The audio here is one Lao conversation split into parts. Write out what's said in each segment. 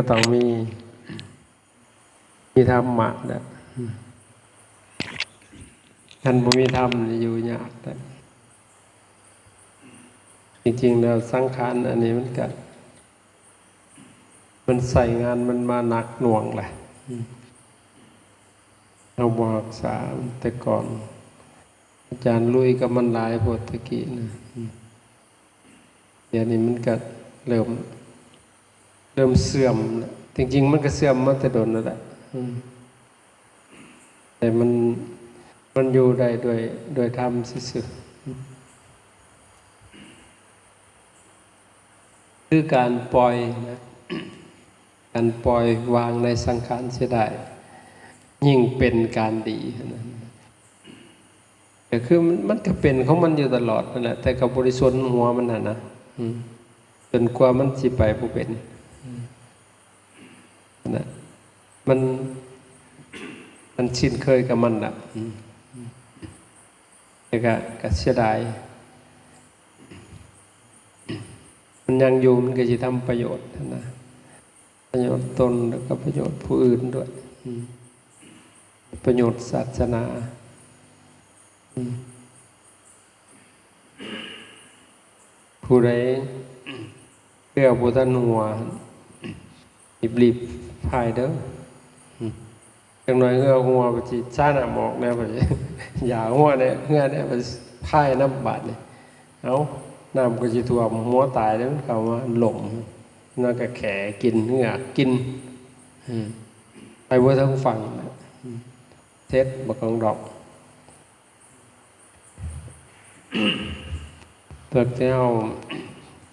ກໍຕ້ອງມີ ມີທຳມະແຫຼະ. ຄັນບໍ່ມີທຳນີ້ຢູ່ຍາກແຫຼະ. ຈິງໆແລ້ວສັງຂານອັນນີ້ມັນກະ ມັນໃຊ້ງານມັນມາໜັກໜ່ວງແຫຼະ. ເຮົາບໍ່ຮັກສາແຕ່ກ່ອນ. ອາຈານລຸຍກັບມັນຫຼາຍໂພດແຕ່ກີ້ນະ. ດຽວນີ້ມັນກະເລີ່ມ ເລີ່ມເສື່ອມແລ້ວ. ຈິງໆມັນກະເສື່ອມມາແຕ່ດົນແລ້ວແຫຼະ. ອືມ ແຕ່ມັນ ມັນຢູ່ໄດ້ດ້ວຍ ດ້ວຍທຳຊື່ໆ. ຄືການປ່ອຍນະ, ການປ່ອຍວາງໃນສັງຂານເສຍໄດ້ ຍິ່ງເປັນການດີຫັ້ນນະ. ກໍຄືມັນ ມັນກໍເປັນຂອງມັນຢູ່ຕະຫຼອດນັ້ນແຫຼະ, ແຕ່ກໍບໍ່ໄດ້ສົນຫົວມັນຫັ້ນນະ. ອືມ ຈົນກວ່າມັນຊິໄປບໍ່ເປັນ. ອືມ ນະ ມັນ ມັນຊິນເຄີຍກັບມັນລະ. ອືມ ແຕ່ກໍ ກໍເສຍດາຍ. ມັນຍັງຢູ່ ມັນກໍຊິທຳປະໂຫຍດຫັ້ນນະ, ປະໂຫຍດຕົນ ແລ້ວກໍປະໂຫຍດຜູ້ອື່ນດ້ວຍ. ອືມ ປະໂຫຍດສາສະໜາ. ອືມ ຜູ້ໃດເຮືອບໍ່ທັນຮົ່ວ ຮີບໆພາຍເດີ. ອືມ ຈັກໜ້ອຍເຮືອຮົ່ວ ບັດຊິສານ້ຳອອກແດ່ ບັດຊິຢ່າຮົ່ວແດ່ ເຮືອແດ່ ບັດພາຍນຳບາດນີ້. ເອົ້າ ນ້ຳກໍຊິຖ້ວມຫົວຕາຍເດ້ ມັນເຂົ້າມາລົມ ມັນກໍແຂກິນເຮືອກິນ. ອືມ ໄປບໍ່ເຖິງຝັ່ງນະ. ອືມ ເສັດບັກກອງດອກ. ພວກທີ່ເຮົາ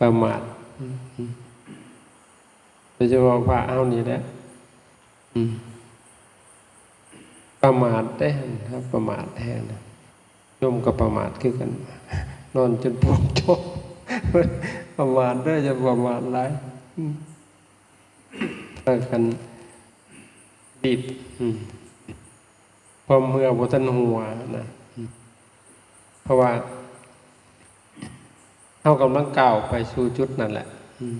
ປະໝາດ ໂດຍສະເພາະພະເຮົານີ້ແຫຼະ ປະໝາດເດ້ ເຮົາປະໝາດແຮງນະ. ໂຍມກໍປະໝາດຄືກັນ ນອນຈົນປວດໂຈ ປະໝາດເດີ ຢ່າປະໝາດຫຼາຍ. ພາກັນ ດີບ ອືມ ຄວາມເມື່ອບໍ່ທັນຫົວນະ. ອືມ ເພາະວ່າເຮົາກຳລັງກ້າວໄປສູ່ຈຸດນັ້ນແຫຼະ. ອືມ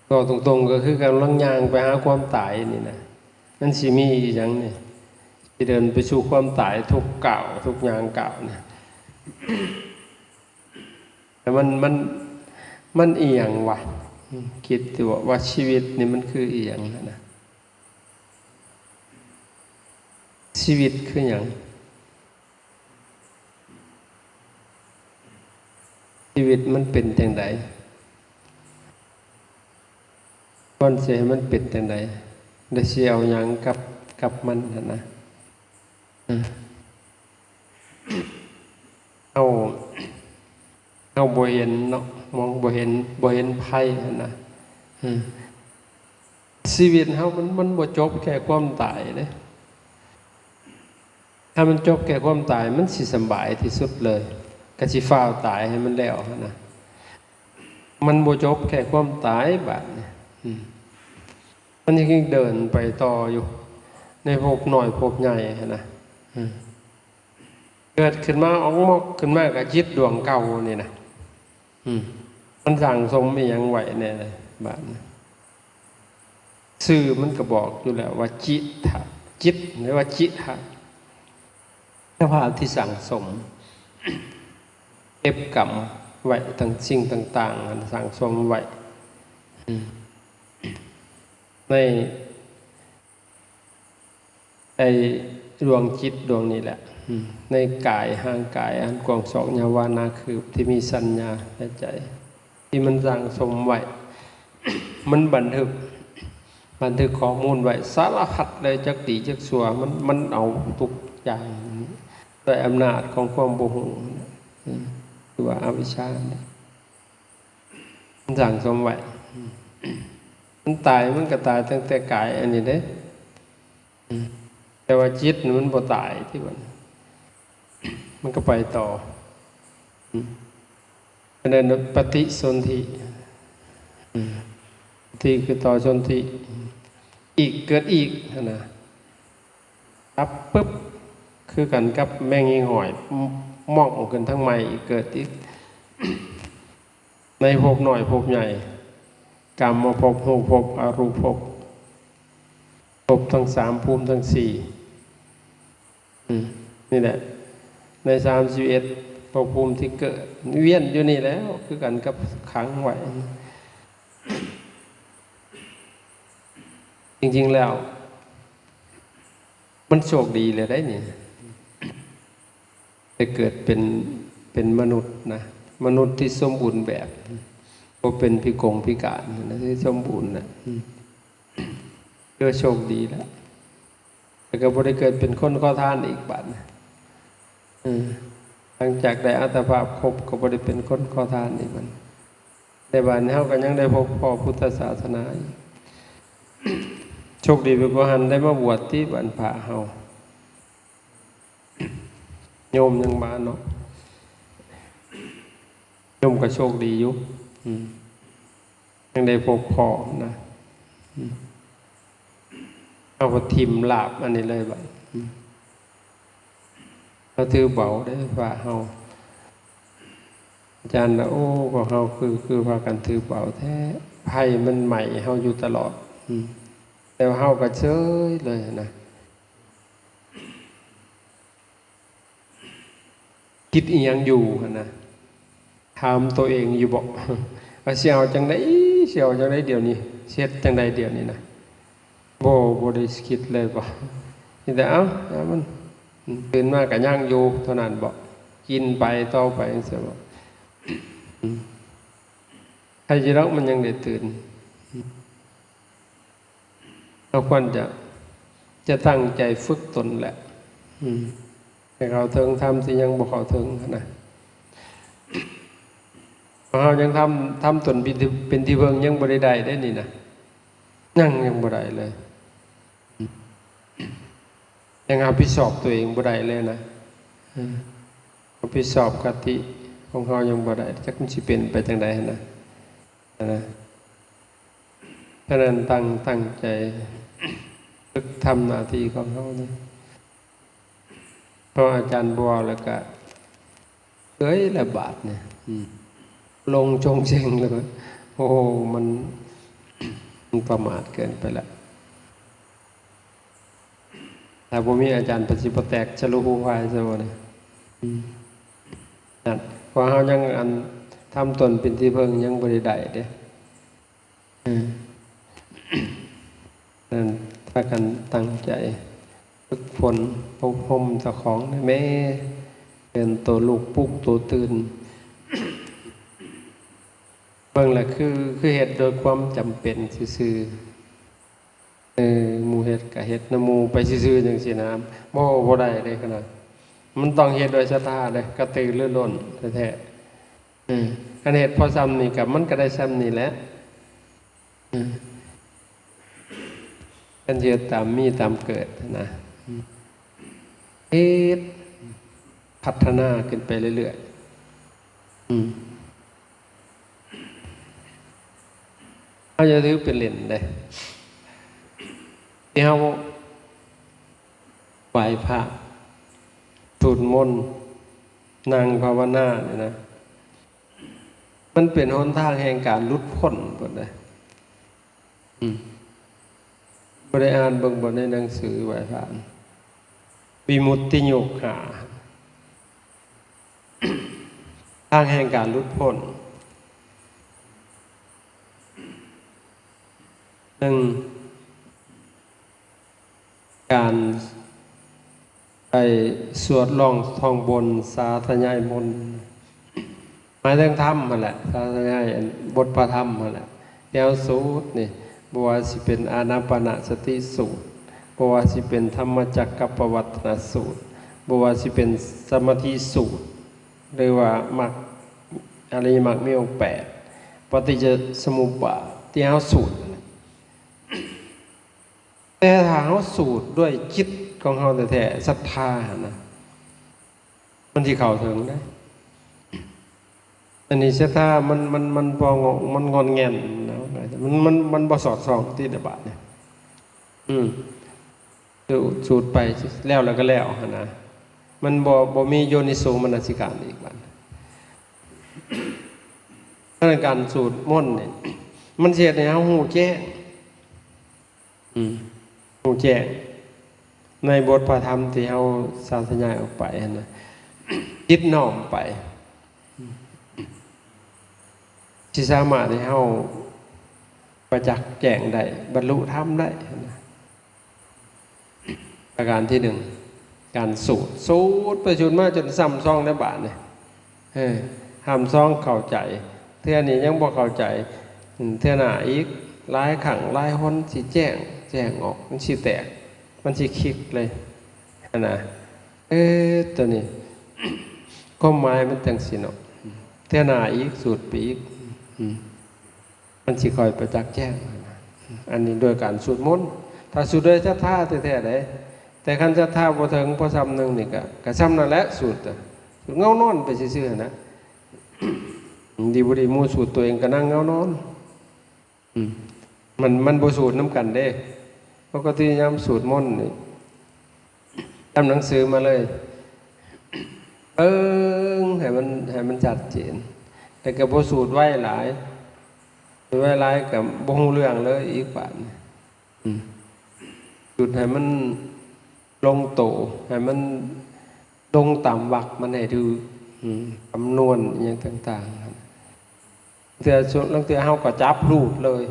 ເວົ້າຕົງໆ ກໍຄືກຳລັງຍ່າງໄປຫາຄວາມຕາຍນີ້ນະ. ມັນຊິມີອີ່ຫຍັງນີ້ ຊິເດີນໄປສູ່ຄວາມຕາຍທຸກກ້າວ ທຸກຍ່າງກ້າວນະ. ແຕ່ມັນ ມັນ ມັນອີ່ຫຍັງວະ? ອືມ ຄິດຢູ່ວ່າ ວ່າຊີວິດນີ້ມັນຄືອີ່ຫຍັງຫັ້ນນະ? ຊີວິດຄືຫຍັງ? ຊີວິດມັນເປັນຈັ່ງໃດ? ຄວນຊິໃຫ້ມັນເປັນຈັ່ງໃດ? ແລະ ຊິເອົາຫຍັງກັບ ກັບມັນຫັ້ນນະ? ເຮົາ ເຮົາບໍ່ເຫັນເນາະ ມອງບໍ່ເຫັນ ບໍ່ເຫັນໄພຫັ້ນນະ. ເອີ ຊີວິດເຮົາມັນ ມັນບໍ່ຈົບແຄ່ຄວາມຕາຍເດ້. ຖ້າມັນຈົບແຄ່ຄວາມຕາຍ ມັນຊິສະບາຍທີ່ສຸດເລີຍ, ກໍຊິຟ້າວຕາຍໃຫ້ມັນແລ້ວຫັ້ນນະ. ມັນບໍ່ຈົບແຄ່ຄວາມຕາຍບາດນີ້ ອືມ ມັນຍັງເດີນໄປຕໍ່ຢູ່ໃນພົບນ້ອຍພົບໃຫຍ່ຫັ້ນນະ. ເອີ ເກີດຂຶ້ນມາອອກມອກຂຶ້ນມາກໍຈິດດວງເກົ່ານີ້ນະ. ອືມ ມັນສັ່ງສົມອີ່ຫຍັງໄວ້ແດ່ລະບາດນີ້? ຊື່ມັນກໍບອກຢູ່ແລ້ວວ່າຈິຕະ ຈິດ ຫຼືວ່າຈິຕະ ສະພາບທີ່ສັ່ງສົມ ເກັບກຳໄວ້ ທັງສິ່ງຕ່າງໆ ຫັ້ນສັ່ງສົມໄວ້ ອືມ ໃນ ໄອ້ດວງຈິດດວງນີ້ແຫຼະ ອືມ ໃນກາຍ ຮ່າງກາຍອັນກວ້າງສອກຍາວວານາຄືບ ທີ່ມີສັນຍາໃນໃຈ ທີ່ມັນສັ່ງສົມໄວ້ ມັນບັນທຶກ ບັນທຶກຂໍ້ມູນໄວ້ສາລະພັດເລີຍ ຈັກດີຈັກຊົ່ວ ມັນ ມັນເອົາທຸກຢ່າງ ດ້ວຍອຳນາດຂອງຄວາມບໍ່ຮູ້ ອືມ ຫຼືວ່າອະວິຊຊາ ມັນສັ່ງສົມໄວ້. ມັນຕາຍ ມັນກໍຕາຍຕັ້ງແຕ່ກາຍອັນນີ້ເດ້. ອືມ ແຕ່ວ່າຈິດນີ້ມັນບໍ່ຕາຍຕິ ມັນ ມັນກໍໄປຕໍ່. ອືມ ອັນນັ້ນປະຕິສົນທິ. ອືມ ປະຕິຄືຕໍ່ ສົນທິ ອີກ ເກີດອີກຫັ້ນນະ. ຕັບປຶບ ຄືກັນກັບແມງຫິ້ງຫ້ອຍ ມ- ມອງຂຶ້ນທາງໃໝ່ອີກ ເກີດອີກ ໃນພົບນ້ອຍພົບໃຫຍ່. ກາມມະພົບ ຮູບພົບ ອະຮູບພົບ ພົບທັງສາມ ພູມທັງສີ່ ອືມ ນີ້ແຫຼະ ໃນສາມສິບເອັດພະພູມທີ່ເກີດ ວຽນຢູ່ນີ້ແຫຼ້ວ ຄືກັນກັບຂັງໄວ້. ຈິງໆແລ້ວ ມັນໂຊກດີແລ້ວໃດ໋ນີ້ ໄດ້ເກີດເປັນ ເປັນມະນຸດນະ ມະນຸດທີ່ສົມບູນແບບ ບໍ່ເປັນພິກົງພິການນະ ທີ່ສົມບູນນະ ອືມ ຖືວ່າໂຊກດີແລ້ວ ແລ້ວກໍບໍ່ໄດ້ເກີດເປັນຄົນຂໍທານອີກບາດນີ້ ເອີ ຫຼັງຈາກໄດ້ອັດຕະພາບຄົບ ກໍບໍ່ໄດ້ເປັນຄົນຂໍທານອີກບາດນີ້ ແຕ່ບາດນີ້ເຮົາກໍຍັງໄດ້ພົບພໍ້ພຸດທະສາສະໜາອີກ ໂຊກດີໄປກວ່າຫັ້ນ ໄດ້ມາບວດຕິບັນພະເຮົາ ໂຍມຍັງມາເນາະ ໂຍມກໍໂຊກດີຢູ່ ອືມ ຍັງໄດ້ພົບພໍ້ນະ ອືມ ເຮົາກໍຖິ້ມລາບອັນນີ້ເລີຍບາດ ອືມ ເຮົາຖືເບົາເດ້ພະເຮົາ ອາຈານນະ ໂອ້ ພວກເຮົາຄື ຄືພາກັນຖືເບົາແທ້ ໄຟມັນໄໝ້ເຮົາຢູ່ຕະຫຼອດ ອືມ ແຕ່ວ່າເຮົາກໍເຊີຍເລີຍນະ ຄິດອີ່ຫຍັງຢູ່ຫັ້ນນະ ຖາມໂຕເອງຢູ່ບໍ ວ່າຊິເອົາຈັ່ງໃດ ຊິເອົາຈັ່ງໃດດຽວນີ້ ຊິເຮັດຈັ່ງໃດດຽວນີ້ນະ ບໍ່ ບໍ່ໄດ້ຄິດເລີຍບໍ ມີແຕ່ເອົາ ເອົາມັນ ຕື່ນມາກໍຍັງຢູ່ເທົ່ານັ້ນບໍ ກິນໄປຕໍ່ໄປຈັ່ງຊີ້ບໍ ອືມ ໃຜຊິດອກມັນຍັງໄດ້ຕື່ນ ເຮົາຄວນຈະ ຈະຕັ້ງໃຈຝຶກຕົນແຫຼະ ອືມ ໃຫ້ເຂົ້າເຖິງທຳທີ່ຍັງບໍ່ເຂົ້າເຖິງຫັ້ນນະ ເຮົາຍັງທຳ ທຳຕົນເປັນທີ່ ເປັນທີ່ເພິ່ງຍັງບໍ່ໄດ້ໄດ້ເດ້ນີ້ນະ ຍັງ ຍັງບໍ່ໄດ້ເລີຍ ອືມ ຍັງຮັບຜິດຊອບຕົວເອງບໍ່ໄດ້ເລີຍນະ ເອີ ຮັບຜິດຊອບຄະຕິຂອງເຮົາຍັງບໍ່ໄດ້ ຈັກມັນຊິເປັນໄປຈັ່ງໃດຫັ້ນນະ ຫັ້ນນະ ສະນັ້ນຕັ້ງ ຕັ້ງໃຈຝຶກທຳໜ້າທີ່ຂອງເຮົານີ້ ເພາະອາຈານບໍ່ເວົ້າແລ້ວກະເອີຍລະບາດນີ້ ອືມ ລົງຊົງເຊັງແລ້ວກະ ໂອ້ ມັນ ມັນປະໝາດເກີນໄປລະ ຖ້າບໍ່ມີອາຈານປະຊິບໍ່ແຕກສະລຸຫູພາຍຊະບໍ່ນີ້ ອືມ ນັ້ນ ເພາະເຮົາຍັງ ອັນ ທຳຕົນເປັນທີ່ເພິ່ງຍັງບໍ່ໄດ້ໄດ້ເດ້ ເອີ ນັ້ນ ພາກັນຕັ້ງໃຈຝຶກຝົນອົບຮົມເຈົ້າຂອງແດ່ແມ້ ເປັນໂຕລຸກປຸກໂຕຕື່ນ ເບິ່ງລະຄື ຄືເຮັດໂດຍຄວາມຈຳເປັນຊື່ໆ ເອີ ໝູ່ເຮັດກະເຮັດນຳໝູ່ໄປຊື່ໆ ຈັ່ງຊີ້ນະ ບໍ່ ບໍ່ໄດ້ເດ້ຂະໜາດ ມັນຕ້ອງເຮັດດ້ວຍສັດທາເດ້ ກະຕືລືລົ້ນແທ້ໆ ເອີ ຄັນເຮັດພໍຊ່ຳນີ້ກະ ມັນກະໄດ້ຊ່ຳນີ້ແຫຼະ ເອີ ຄັນຊິເຮັດຕາມມີຕາມເກີດນະ ເຮັດ ພັດທະນາຂຶ້ນໄປເລື້ອຍໆ ອືມ ເຮົາຢ່າຖືເປັນຫຼິ້ນເດ້ ທີ່ເຮົາໄຫວ້ພະ ສູດມົນ ນັ່ງພາວະນານີ້ນະ ມັນເປັນຫົນທາງແຫ່ງການຫຼຸດພົ້ນພຸ້ນເດ້ ອືມ ບໍ່ໄດ້ອ່ານເບິ່ງບໍ່ໃນໜັງສືໄຫວ້ພະ ວິມຸດຕິໂຍຄາ ທາງແຫ່ງການຫຼຸດພົ້ນ ໜຶ່ງ ການໄປສວດຮ້ອງທ່ອງບົນ ສາທະຍາຍມົນ ໝາຍເຖິງທຳຫັ້ນແຫຼະ ສາທະຍາຍອັນບົດພະທຳຫັ້ນແຫຼະ ແນວສູດນີ້ ບໍ່ວ່າຊິເປັນອານາປານະສະຕິສູດ ບໍ່ວ່າຊິເປັນທຳມະຈັກກັບປະວັດຕະນະສູດ ບໍ່ວ່າຊິເປັນສະມາທິສູດ ຫຼືວ່າມັກ ອະລິຍະມັກມີອົງແປດ ປະຕິດຈະສະມຸບບາດ ທີ່ເຮົາສູດນັ້ນແຫຼະ ແຕ່ຖ້າເຮົາສູດດ້ວຍຈິດຂອງເຮົາແທ້ໆ ສັດທາຫັ້ນນະ ມັນຊິເຂົ້າເຖິງເດ້. ອັນນີ້ສັດທາມັນ ມັນ ມັນບໍ່ງ- ມັນງອນແງ່ນນະ ມັນ ມັນ ມັນບໍ່ສອດສ່ອງຕິລະບາດນີ້. ອືມ ສູດ ສູດໄປແລ້ວ ແລ້ວກໍແລ້ວຫັ້ນນະ ມັນບໍ່ ບໍ່ມີໂຍນິໂສມະນະສິການອີກບາດນີ້. ເພາະນັ້ນການສູດມົນນີ້ ມັນຊິເຮັດໃຫ້ເຮົາຮູ້ແຈ້ງ ອືມ ຮູ້ແຈ້ງໃນບົດພະທຳທີ່ເຮົາສາທະຍາຍອອກໄປຫັ້ນນະ ຈິດນ້ອມໄປ ຊິສາມາດໃຫ້ເຮົາປະຈັກແຈ້ງໄດ້ ບັນລຸທຳໄດ້ຫັ້ນນະ. ປະການທີໜຶ່ງ ການສູດ ສູດໄປສູດມາຈົນຊ້ຳຊອງໃນບາດນີ້ ເອີ ຫ້າມຊອງເຂົ້າໃຈ ເທື່ອນີ້ຍັງບໍ່ເຂົ້າໃຈ ເທື່ອໜ້າອີກ ຫຼາຍຄັ້ງຫຼາຍຫົນ ຊິແຈ້ງ ແຈ້ງອອກ ມັນຊິແຕກ ມັນຊິຄລິກເລີຍຫັ້ນນະ. ເອີ ໂຕນີ້ ຄວາມໝາຍມັນຈັ່ງຊີ້ເນາະ ເທື່ອໜ້າອີກ ສູດໄປອີກ ອືມ ມັນຊິຄ່ອຍປະຈັກແຈ້ງ. ອັນນີ້ໂດຍການສູດມົນ ຖ້າສູດໂດຍສັດທາແທ້ໆໃດ ແຕ່ຄັນສັດທາບໍ່ເຖິງພໍສ່ຳໜຶ່ງນີ້ກະ ກະສ່ຳນັ້ນແຫຼະ ສູດ ສູດເງົານອນໄປຊື່ໆຫັ້ນນະ. ດີບໍ່ດີໝູ່ສູດ ຕົວເອງກະນັ່ງເງົານອນ ອືມ ມັນ ມັນບໍ່ສູດນຳກັນເດ້. ປົກກະຕິຍາມສູດມົນນີ້ ຕາມໜັງສືມາເລີຍ ເບິ່ງໃຫ້ມັນ ໃຫ້ມັນຊັດເຈນ ແຕ່ກະບໍ່ສູດໄວຫຼາຍ ສູດໄວຫຼາຍກະບໍ່ຮູ້ເລື່ອງເລີຍອີກບາດນີ້. ອືມ ສູດໃຫ້ມັນລົງໂຕ ໃຫ້ມັນລົງຕາມວັກມັນໃຫ້ຖືກ ອືມ ຄຳນວນອີ່ຫຍັງຕ່າງໆ ເທື່ອ ລາງເທື່ອເຮົາກໍຈັບລູດເລີຍ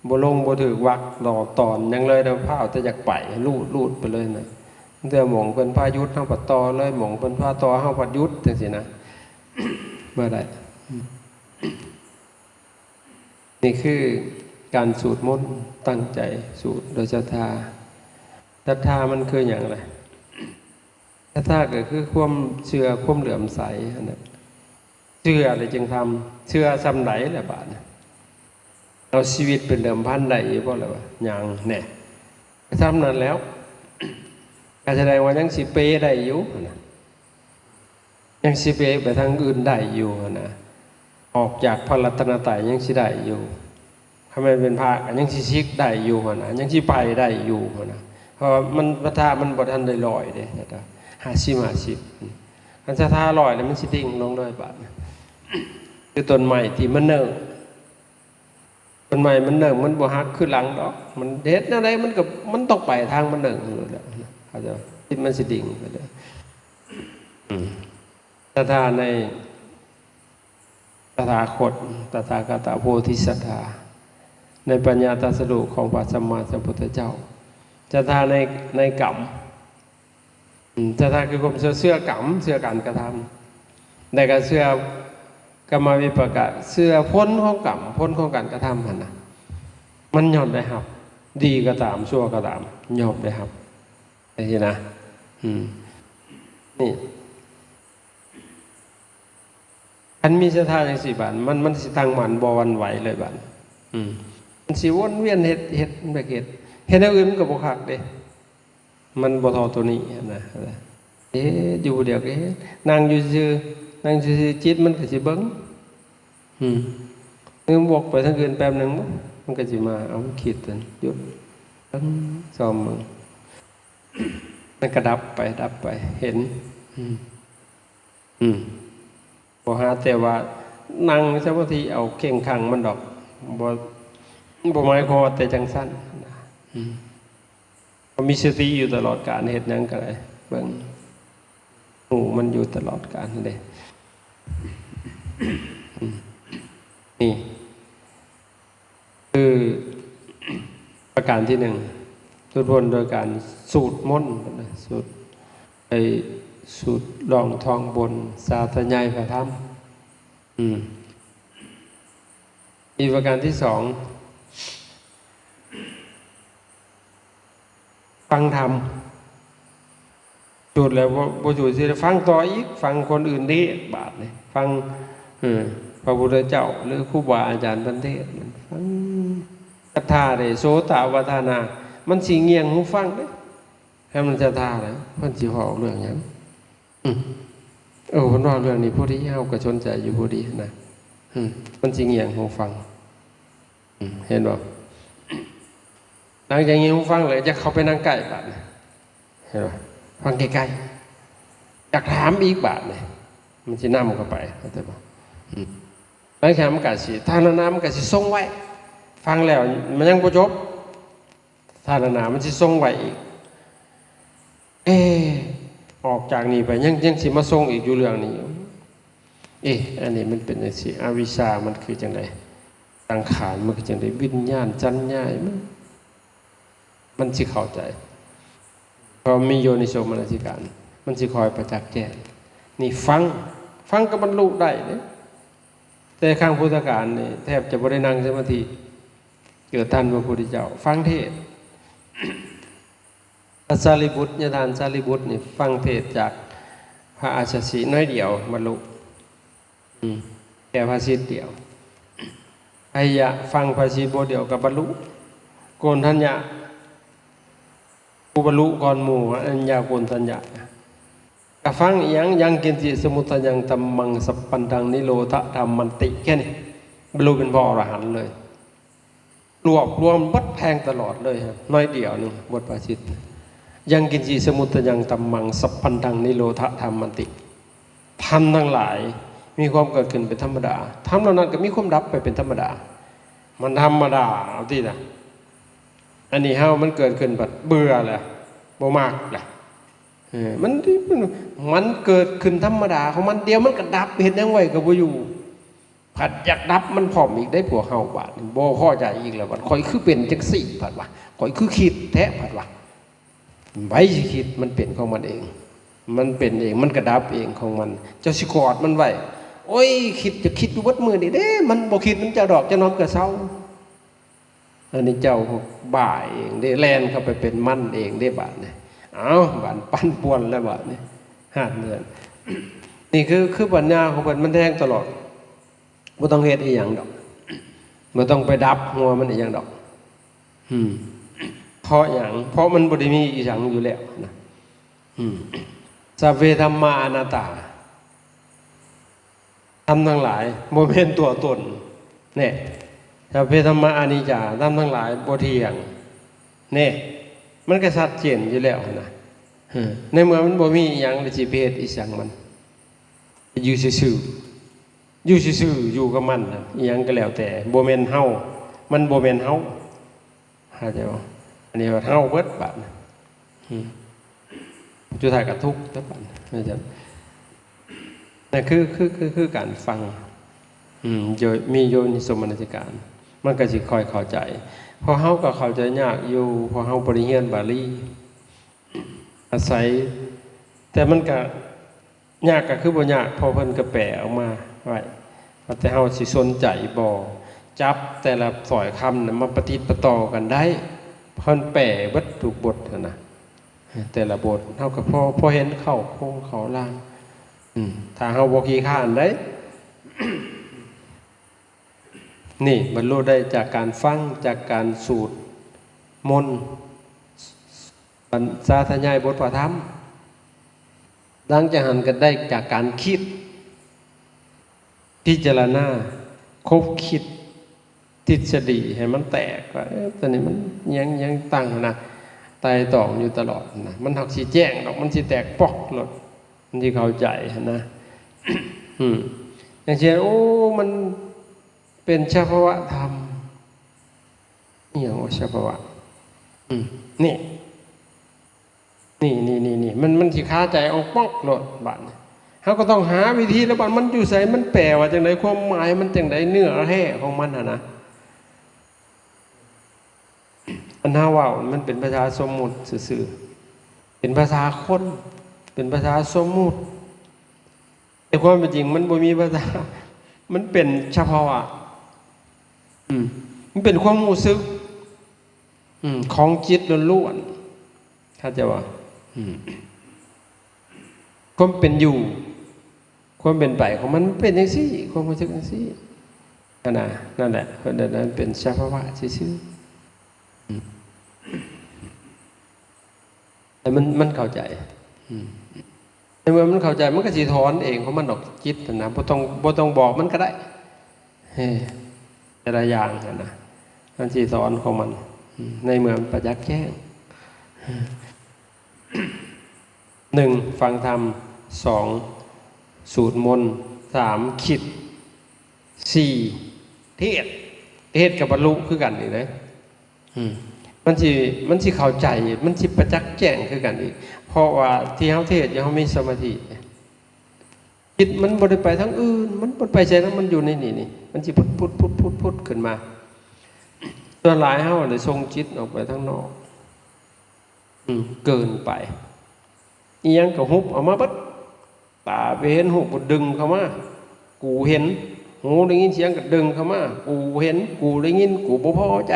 ບໍ່ລົງ ບໍ່ຖືກວັກ ຕໍ່ຕອນຫຍັງເລີຍ ແລ້ວພ້າວແຕ່ຢາກໄປ ລູດ ລູດໄປເລີຍນະ. ເທື່ອໝ່ອງເພິ່ນພາຢຸດ ເຮົາກໍຕໍ່ເລີຍ ໝ່ອງເພິ່ນພາຕໍ່ ເຮົາກໍຢຸດ ຈັ່ງຊີ້ນະ ບໍ່ໄດ້. ນີ້ຄືການສູດມົນ ຕັ້ງໃຈສູດໂດຍສັດທາ. ສັດທາມັນຄືຫຍັງລະ? ສັດທາກໍຄືຄວາມເຊື່ອ ຄວາມເຫຼື້ອມໃສຫັ້ນນະ. ເຊື່ອແລ້ວຈຶ່ງທຳ ເຊື່ອສ່ຳໃດລະບາດນີ້? ເອົາຊີວິດເປັນເດີມພັນໄດ້ຢູ່ບໍ່ລະວະ? ຍັງແນ່ ກໍສ່ຳນັ້ນແລ້ວ ກໍສະແດງວ່າຍັງຊິເປໄດ້ຢູ່ຫັ້ນນະ. ຍັງຊິເປໄປທາງອື່ນໄດ້ຢູ່ຫັ້ນນະ ອອກຈາກພະລັດຕະນະໄຕຍັງຊິໄດ້ຢູ່. ຄັນແມ່ນເປັນພະກໍຍັງຊິສິກໄດ້ຢູ່ຫັ້ນນະ ຍັງຊິໄປໄດ້ຢູ່ຫັ້ນນະ ເພາະວ່າມັນ ສັດທາມັນບໍ່ທັນໄດ້ຮ້ອຍເດ້ ສັດທາ ຫ້າສິບ ຫ້າສິບ. ຄັນສັດທາຮ້ອຍແລ້ວມັນຊິດິ່ງລົງເລີຍບາດນີ້ ຄືຕົ້ນໄມ້ທີ່ມັນເໜິ່ງ ຕົ້ນໄມ້ມັນເໜິ່ງ ມັນບໍ່ຫັກຄືຫຼັງດອກ ມັນເຮັດແນວໃດມັນກໍ ມັນຕ້ອງໄປທາງມັນເໜິ່ງໂລດແຫຼະ ເຂົ້າໃຈບໍ່? ຈິດມັນຊິດິ່ງໄປເລີຍ. ອືມ ສັດທາໃນຕະຖາຄົດ ຕະຖາຄະຕະໂພທິສັດທາ ໃນປັນຍາຕັດສະຮູ້ຂອງພະສຳມາສຳພຸດທະເຈົ້າ ສັດທາໃນ ໃນກຳ ອືມ ສັດທາຄືຄວາມເຊື່ອ ເຊື່ອກຳ ເຊື່ອການກະທຳ ແລະກະເຊື່ອກຳມະວິປາກະ ເຊື່ອຜົນຂອງກຳ ຜົນຂອງການກະທຳຫັ້ນນະ ມັນຍ່ອມໄດ້ຮັບ ດີກໍຕາມ ຊົ່ວກໍຕາມ ຍ່ອມໄດ້ຮັບ ຈັ່ງຊີ້ນະ. ອືມ ນີ້ ຄັນມີສັດທາຈັ່ງຊີ້ບາດ ມັນ ມັນຊິຕັ້ງໝັ້ນ ບໍ່ຫວັ່ນໄຫວເລີຍບາດ. ອືມ ມັນຊິວົນວຽນເຮັດ ເຮັດ ເຮັດ ເຮັດແນວອື່ນມັນກໍບໍ່ຄັກເດ້ ມັນບໍ່ທໍ່ໂຕນີ້ນະ. ເຮັດຢູ່ຜູ້ດຽວກໍເຮັດ ນັ່ງຢູ່ຊື່ ນັ່ງຊື່ໆ ຈິດມັນກໍຊິເບິ່ງ ອືມ ຫຼືວອກໄປທາງອື່ນແປັບໜຶ່ງ ມັນກໍຊິມາ ເອົາ ຄິດ ຢຸດ ເບິ່ງ ຊອມເບິ່ງ ມັນກໍດັບໄປ ດັບໄປ ເຫັນ ອືມ ອືມ ບໍ່ຫາແຕ່ວ່ານັ່ງສະມາທິເອົາເຄັ່ງຄັງມັນດອກ ບໍ່ ບໍ່ໝາຍຄວາມວ່າແຕ່ຈັ່ງຊັ້ນນະ. ອືມ ເຮົາມີສະຕິຢູ່ຕະຫຼອດການ ເຮັດຫຍັງກໍໄດ້ ເບິ່ງ ຮູ້ມັນຢູ່ຕະຫຼອດການເດ້. ອືມ ນີ້ ຄືປະການທີໜຶ່ງ ຫຼຸດພົ້ນໂດຍການສູດມົນ ສູດ ໄປສູດລ່ອງທ່ອງບົນ ສາທະຍາຍພະທຳ. ອືມ ອີກປະການທີສອງ ຟັງທຳ ສູດແລ້ວບໍ່ ບໍ່ສູດຊິຟັງຕໍ່ອີກ ຟັງຄົນອື່ນເທດບາດນີ້ ຟັງ ເອີ ພະພຸດທະເຈົ້າ ຫຼື ຄູບາອາຈານເພິ່ນເທດ ຟັງ ສັດທາເດ້ ໂສຕະປະທານາ ມັນຊິງຽງຫູຟັງເດ້ ຄັນມັນສັດທາແລ້ວ ເພິ່ນຊິເວົ້າເລື່ອງຫຍັງ? ອືມ ເອີ ເພິ່ນເວົ້າເລື່ອງນີ້ພໍດີ ເຮົາກໍສົນໃຈຢູ່ພໍດີນະ ອືມ ມັນຊິງຽງຫູຟັງ. ອືມ ເຫັນບໍ່? ຫຼັງຈາກນີ້ຫູຟັງແລ້ວ ຢາກເຂົ້າໄປນັ່ງໃກ້ບາດນີ້ ເຫັນບໍ່? ຟັງໃກ້ໆ ຢາກຖາມອີກບາດນີ້ ມັນຊິນຳເຂົ້າໄປ ເຂົ້າໃຈບໍ່? ອືມ ຫຼັງຈາກນັ້ນມັນກໍຊິ ທາງນັ້ນມັນກໍຊິສົ່ງໄວ້ ຟັງແລ້ວມັນຍັງບໍ່ຈົບ, ຊາດໜ້າມັນຊິສົ່ງໄວ້ອີກ. ເອ ອອກຈາກນີ້ໄປຍັງ ຍັງຊິມາສົ່ງອີກຢູ່ເລື່ອງນີ້ຢູ່. ເອ ອັນນີ້ມັນເປັນຈັ່ງຊີ້, ອະວິຊຊາມັນຄືຈັ່ງໃດ? ສັງຂານມັນຄືຈັ່ງໃດ? ວິນຍານສັນຍາ ມັນ ມັນຊິເຂົ້າໃຈ. ເພາະມີໂຍນິໂສມະນະສິການ ມັນຊິຄອຍປະຈັກແຈ້ງ. ນີ້ຟັງ, ຟັງກໍບັນລຸໄດ້ເດ້. ແຕ່ຄັ້ງພຸດທະການນີ້ແທບຈະບໍ່ໄດ້ນັ່ງສະມາທິ, ເກີດທັນພະພຸດທະເຈົ້າ, ຟັງເທດ. ພະສາລີບຸດ, ຍາທ່ານສາລີບຸດນີ້ຟັງເທດຈາກພະອັດສະສີໜ້ອຍດຽວບັນລຸ. ອືມ ແຕ່ພະສິດດຽວ. ໄອຍະ ຟັງພະສິດບົດດຽວກໍບັນລຸ. ໂກນທັນຍະ ຜູ້ບັນລຸກ່ອນໝູ່, ອະນະຍາໂກນທັນຍະ ກໍຟັງອີ່ຫຍັງ? ຍັງກິນຈິສະມຸດທະຍັງທຳມັງສັບພັນທັງນິໂຣທະທຳມັນຕິ. ແຄ່ນີ້ບັນລຸເປັນພະອໍລະຫັນເລີຍ. ລວບລວມເບິດແພງຕະຫຼອດເລີຍ ໜ້ອຍດຽວໜຶ່ງ ບົດພະສິດ. ຍັງກິນຈິສະມຸດທະຍັງທຳມັງສັບພັນທັງນິໂຣທະທຳມັນຕິ. ທຳທັງຫຼາຍມີຄວາມເກີດຂຶ້ນເປັນທຳມະດາ, ທຳເຫຼົ່ານັ້ນກໍມີຄວາມດັບໄປເປັນທຳມະດາ. ມັນທຳມະດາເອົາຕິລະ. ອັນນີ້ເຮົາມັນເກີດຂຶ້ນບັດເບື່ອແລ້ວ ບໍ່ມັກແລ້ວ. ເອີ ມັນ ມັນເກີດຂຶ້ນທຳມະດາຂອງມັນ, ດຽວມັນກໍດັບ, ເຮັດຫຍັງໄວ້ກໍບໍ່ຢູ່. ພັດຢາກດັບມັນພ້ອມອີກເດ້ພວກເຮົາ. ບາດນີ້ບໍ່ພໍໃຈອີກແລ້ວ, ບັດຂ້ອຍຄືເປັນຈັ່ງຊີ້ ພັດວ່າ, ຂ້ອຍຄືຄິດແທ້ ພັດວ່າ. ໃຜຊິຄິດ, ມັນເປັນຂອງມັນເອງ, ມັນເປັນເອງ, ມັນກະດັບເອງຂອງມັນ. ເຈົ້າຊິກອດມັນໄວ້. ໂອ້ຍ ຄິດຈະຄິດຢູ່ເບິດມື້ນີ້ເດ້, ມັນບໍ່ຄິດນຳເຈົ້າດອກ, ເຈົ້ານອນກໍເຊົາ. ອັນນີ້ເຈົ້າບ້າເອງເດ້, ແລ່ນເຂົ້າໄປເປັນມັນເອງເດ້ບາດນີ້. ເອົ້າ ບາດປັ່ນປ່ວນແລ້ວບາດນີ້. ຫາດເໝືອນ. ນີ້ຄື ຄືປັນຍາຂອງເພິ່ນ, ມັນແທງຕະຫຼອດ. ບໍ່ຕ້ອງເຮັດອີ່ຫຍັງດອກ, ບໍ່ຕ້ອງໄປດັບຫົວມັນອີ່ຫຍັງດອກ. ອືມ ເພາະຫຍັງ? ເພາະມັນບໍ່ໄດ້ມີອີ່ຫຍັງຢູ່ແລ້ວນະ. ອືມ ສັບເພທຳມາອະນັດຕາ, ທຳທັງຫຼາຍບໍ່ແມ່ນຕົວຕົນ. ແນ່ ສັບເພທຳມາອະນິດຈາ, ທຳທັງຫຼາຍບໍ່ທ່ຽງ. ແນ່ ມັນກໍຊັດເຈນຢູ່ແລ້ວຫັ້ນນະ. ເອີ ໃນເມື່ອມັນບໍ່ມີອີ່ຫຍັງ ແລ້ວຊິໄປເຮັດອີ່ຫຍັງມັນ? ຢູ່ຊື່ໆ ຢູ່ຊື່ໆ ຢູ່ກັບມັນນະ, ອີ່ຫຍັງກໍແລ້ວແຕ່ ບໍ່ແມ່ນເຮົາ, ມັນບໍ່ແມ່ນເຮົາ. ເຂົ້າໃຈບໍ່? ອັນນີ້ວ່າເຮົາເບິດບາດນະ. ອືມ ສຸດທ້າຍກໍທຸກແຕ່ບາດນະ. ນັ້ນຄື ຄື ຄື ຄືການຟັງ. ອືມ ໂຍ ມີໂຍນິໂສມະນະສິການ ມັນກໍຊິຄ່ອຍເຂົ້າໃຈ. ເພາະເຮົາກໍເຂົ້າໃຈຍາກຢູ່, ເພາະເຮົາບໍ່ໄດ້ຮຽນບາລີ. ອາໄສ, ແຕ່ມັນກະຍາກກະຄືບໍ່ຍາກ, ເພາະເພິ່ນກະແປອອກມາໄວ້, ວ່າແຕ່ເຮົາຊິສົນໃຈບໍ່, ຈັບແຕ່ລະຖ້ອຍຄຳນະມາປະຕິດປະຕໍ່ກັນໄດ້, ເພິ່ນແປເບິດທຸກບົດຫັ້ນນະ, ແຕ່ລະບົດ ເຮົາກະພໍ ພໍເຫັນເຂົ້າໂຄງເຂົ້າລາງ. ອືມ ຖ້າເຮົາບໍ່ຂີ້ຄ້ານໄດ໋. ນີ້ບັນລຸໄດ້ຈາກການຟັງ, ຈາກການສູດມົນ, ບັນ ສາທະຍາຍບົດພະທຳ. ຫຼັງຈາກຫັ້ນກໍໄດ້ຈາກການຄິດ, ພິຈາລະນາ, ຄົບຄິດທິດສະດີໃຫ້ມັນແຕກວ່າ ເອີ ຕົວນີ້ມັນຫຍັງ ຫຍັງຕັ້ງຫັ້ນນະ, ໄຕ່ຕອງຢູ່ຕະຫຼອດນະ, ມັນຫາກຊິແຈ້ງດອກ, ມັນຊິແຕກປອກໂລດ, ມັນຊິເຂົ້າໃຈຫັ້ນນະ. ອືມ ຢ່າງເຊັ່ນ ໂອ້ ມັນ ເປັນສະພາວະທຳ. ອີ່ຫຍັງວ່າສະພາວະ? ອືມ ນີ້ ນີ້ ນີ້ ນີ້ ນີ້ ມັນ ມັນຊິຄາໃຈອອກປອກໂລດບາດນີ້. ເຮົາກໍຕ້ອງຫາວິທີແລ້ວ ບາດມັນຢູ່ໃສ? ມັນແປວ່າຈັ່ງໃດ? ຄວາມໝາຍມັນຈັ່ງໃດ? ເນື້ອແທ້ຂອງມັນຫັ້ນນະ. ອັນເຮົາເວົ້າມັນເປັນພາສາສົມມຸດຊື່ໆ, ເປັນພາສາຄົນ, ເປັນພາສາສົມມຸດ. ແຕ່ຄວາມເປັນຈິງມັນບໍ່ມີພາສາ, ມັນເປັນສະພາວະ. ອືມ ມັນເປັນຄວາມຮູ້ສຶກ ອືມ ຂອງຈິດລ້ວນໆ. ເຂົ້າໃຈບໍ່? ອືມ ຄວາມເປັນຢູ່ ຄວາມເປັນໄປຂອງມັນ ມັນເປັນຈັ່ງຊີ້, ຄວາມຮູ້ສຶກຈັ່ງຊີ້ຫັ້ນນະ. ນັ້ນແຫຼະ ເພິ່ນເອີ້ນວ່າເປັນສະພາວະຊື່ໆ. ອືມ ໃຫ້ມັນ ມັນເຂົ້າໃຈ. ອືມ ໃນເມື່ອມັນເຂົ້າໃຈ ມັນກໍຊິຖອນເອງຂອງມັນດອກ, ຈິດຫັ້ນນະ, ບໍ່ຕ້ອງ ບໍ່ຕ້ອງບອກມັນກໍໄດ້. ເອີ ແຕ່ລະຢ່າງຫັ້ນນະ ມັນຊິຖອນຂອງມັນ. ອືມ ໃນເມື່ອມັນປະຈັກແຈ້ງ. ໜຶ່ງ ຟັງທຳ, ສອງ ສູດມົນ, ສາມ ຄິດ, ສີ່ ເທດ. ເຮັດກໍບັນລຸຄືກັນນີ້ເດ້. ອືມ ມັນຊິ ມັນຊິເຂົ້າໃຈ ມັນຊິປະຈັກແຈ້ງຄືກັນອີກ ເພາະວ່າທີ່ເຮົາເທດຢູ່ ເຮົາມີສະມາທິ. ຈິດມັນບໍ່ໄດ້ໄປທາງອື່ນ ມັນບໍ່ໄປໃສນຳ ມັນຢູ່ໃນນີ້ນີ້ ມັນຊິພຸດໆໆໆຂຶ້ນມາ. ສ່ວນຫຼາຍເຮົາໄດ້ສົ່ງຈິດອອກໄປທາງນອກ ອືມ ເກີນໄປ. ອີ່ຫຍັງກໍຮຸບເອົາມາເບິດ. ຕາໄປເຫັນຮູບກໍດຶງເຂົ້າມາ ກູເຫັນ. ຫູໄດ້ຍິນສຽງກໍດຶງເຂົ້າມາ ກູເຫັນ ກູໄດ້ຍິນ ກູບໍ່ພໍໃຈ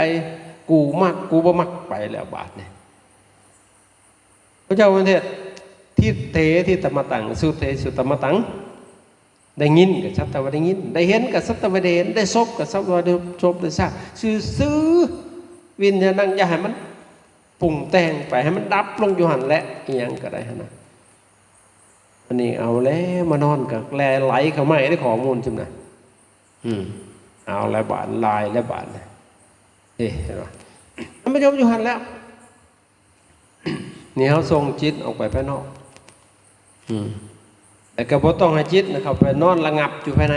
ກູມັກ ກູບໍ່ມັກ ໄປແລ້ວບາດນີ້. ພະເຈົ້າເພິ່ນເທດ ທິດເຖ ທິຕະມະຕັງ ສຸເຖ ສຸຕະມະຕັງ. ໄດ້ຍິນກໍສັກແຕ່ວ່າໄດ້ຍິນ ໄດ້ເຫັນກໍສັກແຕ່ວ່າໄດ້ເຫັນ ໄດ້ສົບກໍສັກແຕ່ວ່າໄດ້ສົບ ໄດ້ຊາກຊື່ໆ. ວິນຍານັງ ຢ່າໃຫ້ມັນປຸງແຕ່ງໄປ ໃຫ້ມັນດັບລົງຢູ່ຫັ້ນແຫຼະ ອີ່ຫຍັງກໍໄດ້ຫັ້ນນະ. ອັນນີ້ເອົາແລ້ວ ມານອນກໍແລ່ໄຫຼເຂົ້າມາໃນຂໍ້ມູນຊັ້ນນະ. ອືມ ເອົາແລ້ວບາດ ຫຼາຍແລ້ວບາດ. ເອີ ເຫັນບໍ່ ທ່ານຜູ້ຊົມ ຢູ່ຫັ້ນແຫຼະ. ນີ້ເຮົາສົ່ງຈິດອອກໄປພາຍນອກ ອືມ ແລ້ວກໍບໍ່ຕ້ອງໃຫ້ຈິດນະເຂົ້າໄປນອນລະງັບຢູ່ພາຍໃນ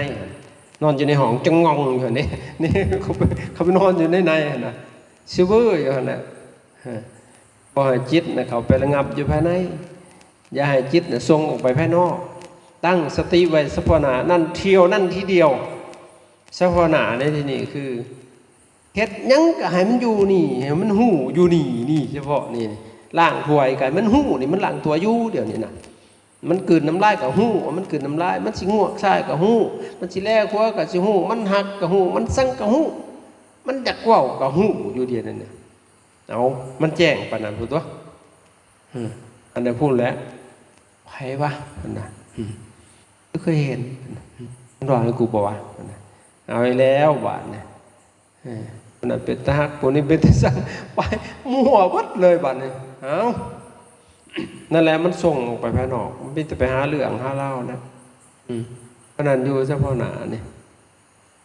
ນອນຢູ່ໃນຫ້ອງຈະງອງຢູ່ຫັ້ນເດ້. ນີ້ເຂົ້າໄປ ເຂົ້າໄປນອນຢູ່ໃນໃນຫັ້ນນະ ຊຶເວີຢູ່ຫັ້ນນະ. ບໍ່ໃຫ້ຈິດນະເຂົ້າໄປລະງັບຢູ່ພາຍໃນ ຢ່າໃຫ້ຈິດນະສົ່ງອອກໄປພາຍນອກ. ຕັ້ງສະຕິໄວ້ສະເພາະໜ້ານັ້ນ ທ່ຽວນັ້ນທີດຽວ. ສະເພາະໜ້າໃນທີ່ນີ້ຄື ເຮັດຫຍັງກໍໃຫ້ມັນຢູ່ນີ້ ໃຫ້ມັນຮູ້ຢູ່ນີ້ ນີ້ສະເພາະນີ້. ລ້າງຖ້ວຍກໍໃຫ້ມັນຮູ້ນີ້ ມັນລ້າງຖ້ວຍຢູ່ດຽວນີ້ນະ. ມັນກືນນ້ຳລາຍກໍຮູ້ວ່າມັນກືນນ້ຳລາຍ, ມັນຊິງວກຊ້າຍກໍຮູ້, ມັນຊິແລຂວາກໍຊິຮູ້, ມັນຮັກກໍຮູ້, ມັນຊັງກໍຮູ້, ມັນຢາກເວົ້າກໍຮູ້ຢູ່ດຽວນີ້ນະ. ເອົາ ມັນແຈ້ງປານນັ້ນພຸ້ນຕົວະ. ເອີ ອັນໃດພຸ້ນແຫຼະ ໃຜວະ ເພິ່ນວ່າ ອືມ ຄືເຄີຍເຫັນ ເພິ່ນວ່າ ເອີ ມັນວ່າໃຫ້ກູບໍ່ວະ ເພິ່ນວ່າ. ເອົາອີກແລ້ວບາດນີ້ ເອີ ຜູ້ນັ້ນເປັນຕາຮັກ ຜູ້ນີ້ເປັນຕາຊັງ ໄປມົ້ວເບິດເລີຍບາດນີ້. ເອົ້າ ນັ້ນແຫຼະ ມັນສົ່ງອອກໄປພາຍນອກ ມັນມີແຕ່ໄປຫາເລື່ອງຫາລາວນະ. ອືມ ອັນນັ້ນຢູ່ສະເພາະໜ້ານີ້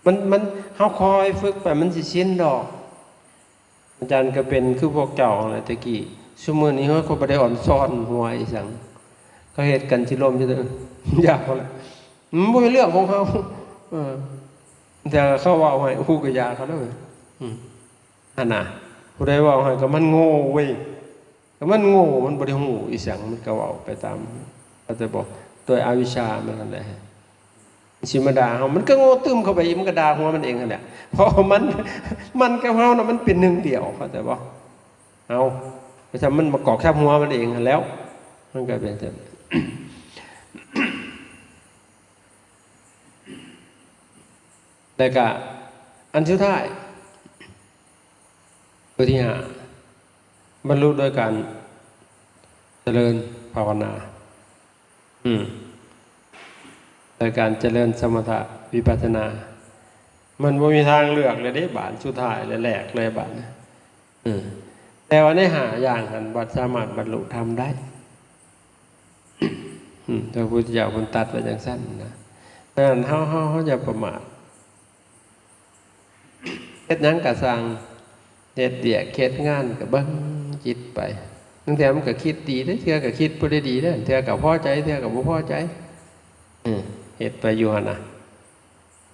ມັນ ມັນ ເຮົາຄອຍຝຶກໄປ ມັນຊິຊິນດອກ. ອາຈານກໍເປັນຄືພວກເຈົ້າຫັ້ນແຫຼະແຕ່ກີ້. ຊຸມື້ນີ້ເຮົາກໍບໍ່ໄດ້ອ່ອນຊ້ອນຫົວອີ່ຫຍັງ ເຂົາເຮັດກັນຊິລົມຢູ່ເດີ ຢ່າເຂົາແຫຼະ ມັນບໍ່ແມ່ນເລື່ອງຂອງເຮົາ. ເອີ ແຕ່ເຂົາເວົ້າໃຫ້ ໂອ້ ກໍຢ່າເຂົາເດີ. ອືມ ຫັ້ນນະ ຜູ້ໃດເວົ້າໃຫ້ກໍມັນໂງ່ເວີຍ ກໍມັນໂງ່ ມັນບໍ່ໄດ້ຮູ້ອີ່ຫຍັງ ມັນກໍເວົ້າໄປຕາມ ເຂົ້າໃຈບໍ່ ໂດຍອະວິຊາມັນຫັ້ນແຫຼະ. ຊິມາດ່າເຮົາ ມັນກໍໂງ່ຕື່ມເຂົ້າໄປອີກ ມັນກໍດ່າຫົວມັນເອງຫັ້ນແຫຼະ ເພາະວ່າມັນ ມັນກັບເຮົານະ ມັນເປັນໜຶ່ງດຽວ ເຂົ້າໃຈບໍ່? ເອົາ ໄປທຳມັນມາກອກທັບຫົວມັນເອງຫັ້ນແລ້ວ ມັນກໍເປັນຈັ່ງ ແລ້ວກະອັນສຸດທ້າຍ ຕົວທີຫ້າ ບັນລຸໂດຍການຈະເລີນພາວະນາ. ອືມ ໂດຍການຈະເລີນສະມະຖະວິປັດສະນາ. ມັນບໍ່ມີທາງເລືອກແລ້ວເດ້ ບາດສຸດທ້າຍ ແລະ ແລກເລີຍບາດນີ້. ເອີ ແຕ່ວ່າໃນຫ້າຢ່າງຫັ້ນ ບັດສາມາດບັນລຸທຳໄດ້. ອືມ ພະພຸດທະເຈົ້າເພິ່ນຕັດໄວ້ຈັ່ງຊັ້ນນະ. ດັ່ງນັ້ນເຮົາ ເຮົາ ເຮົາຢ່າປະໝາດ ເຮັດຫຍັງກະຊ່າງ ເຮັດວຽກເຮັດງານກະເບິ່ງຈິດໄປ. ບາງເທື່ອມັນກະຄິດດີເດ້ ເທື່ອກະຄິດບໍ່ໄດ້ດີເດ້ ເທື່ອກະພໍໃຈ ເທື່ອກະບໍ່ພໍໃຈ. ເອີ ເຮັດໄປຢູ່ຫັ້ນນະ.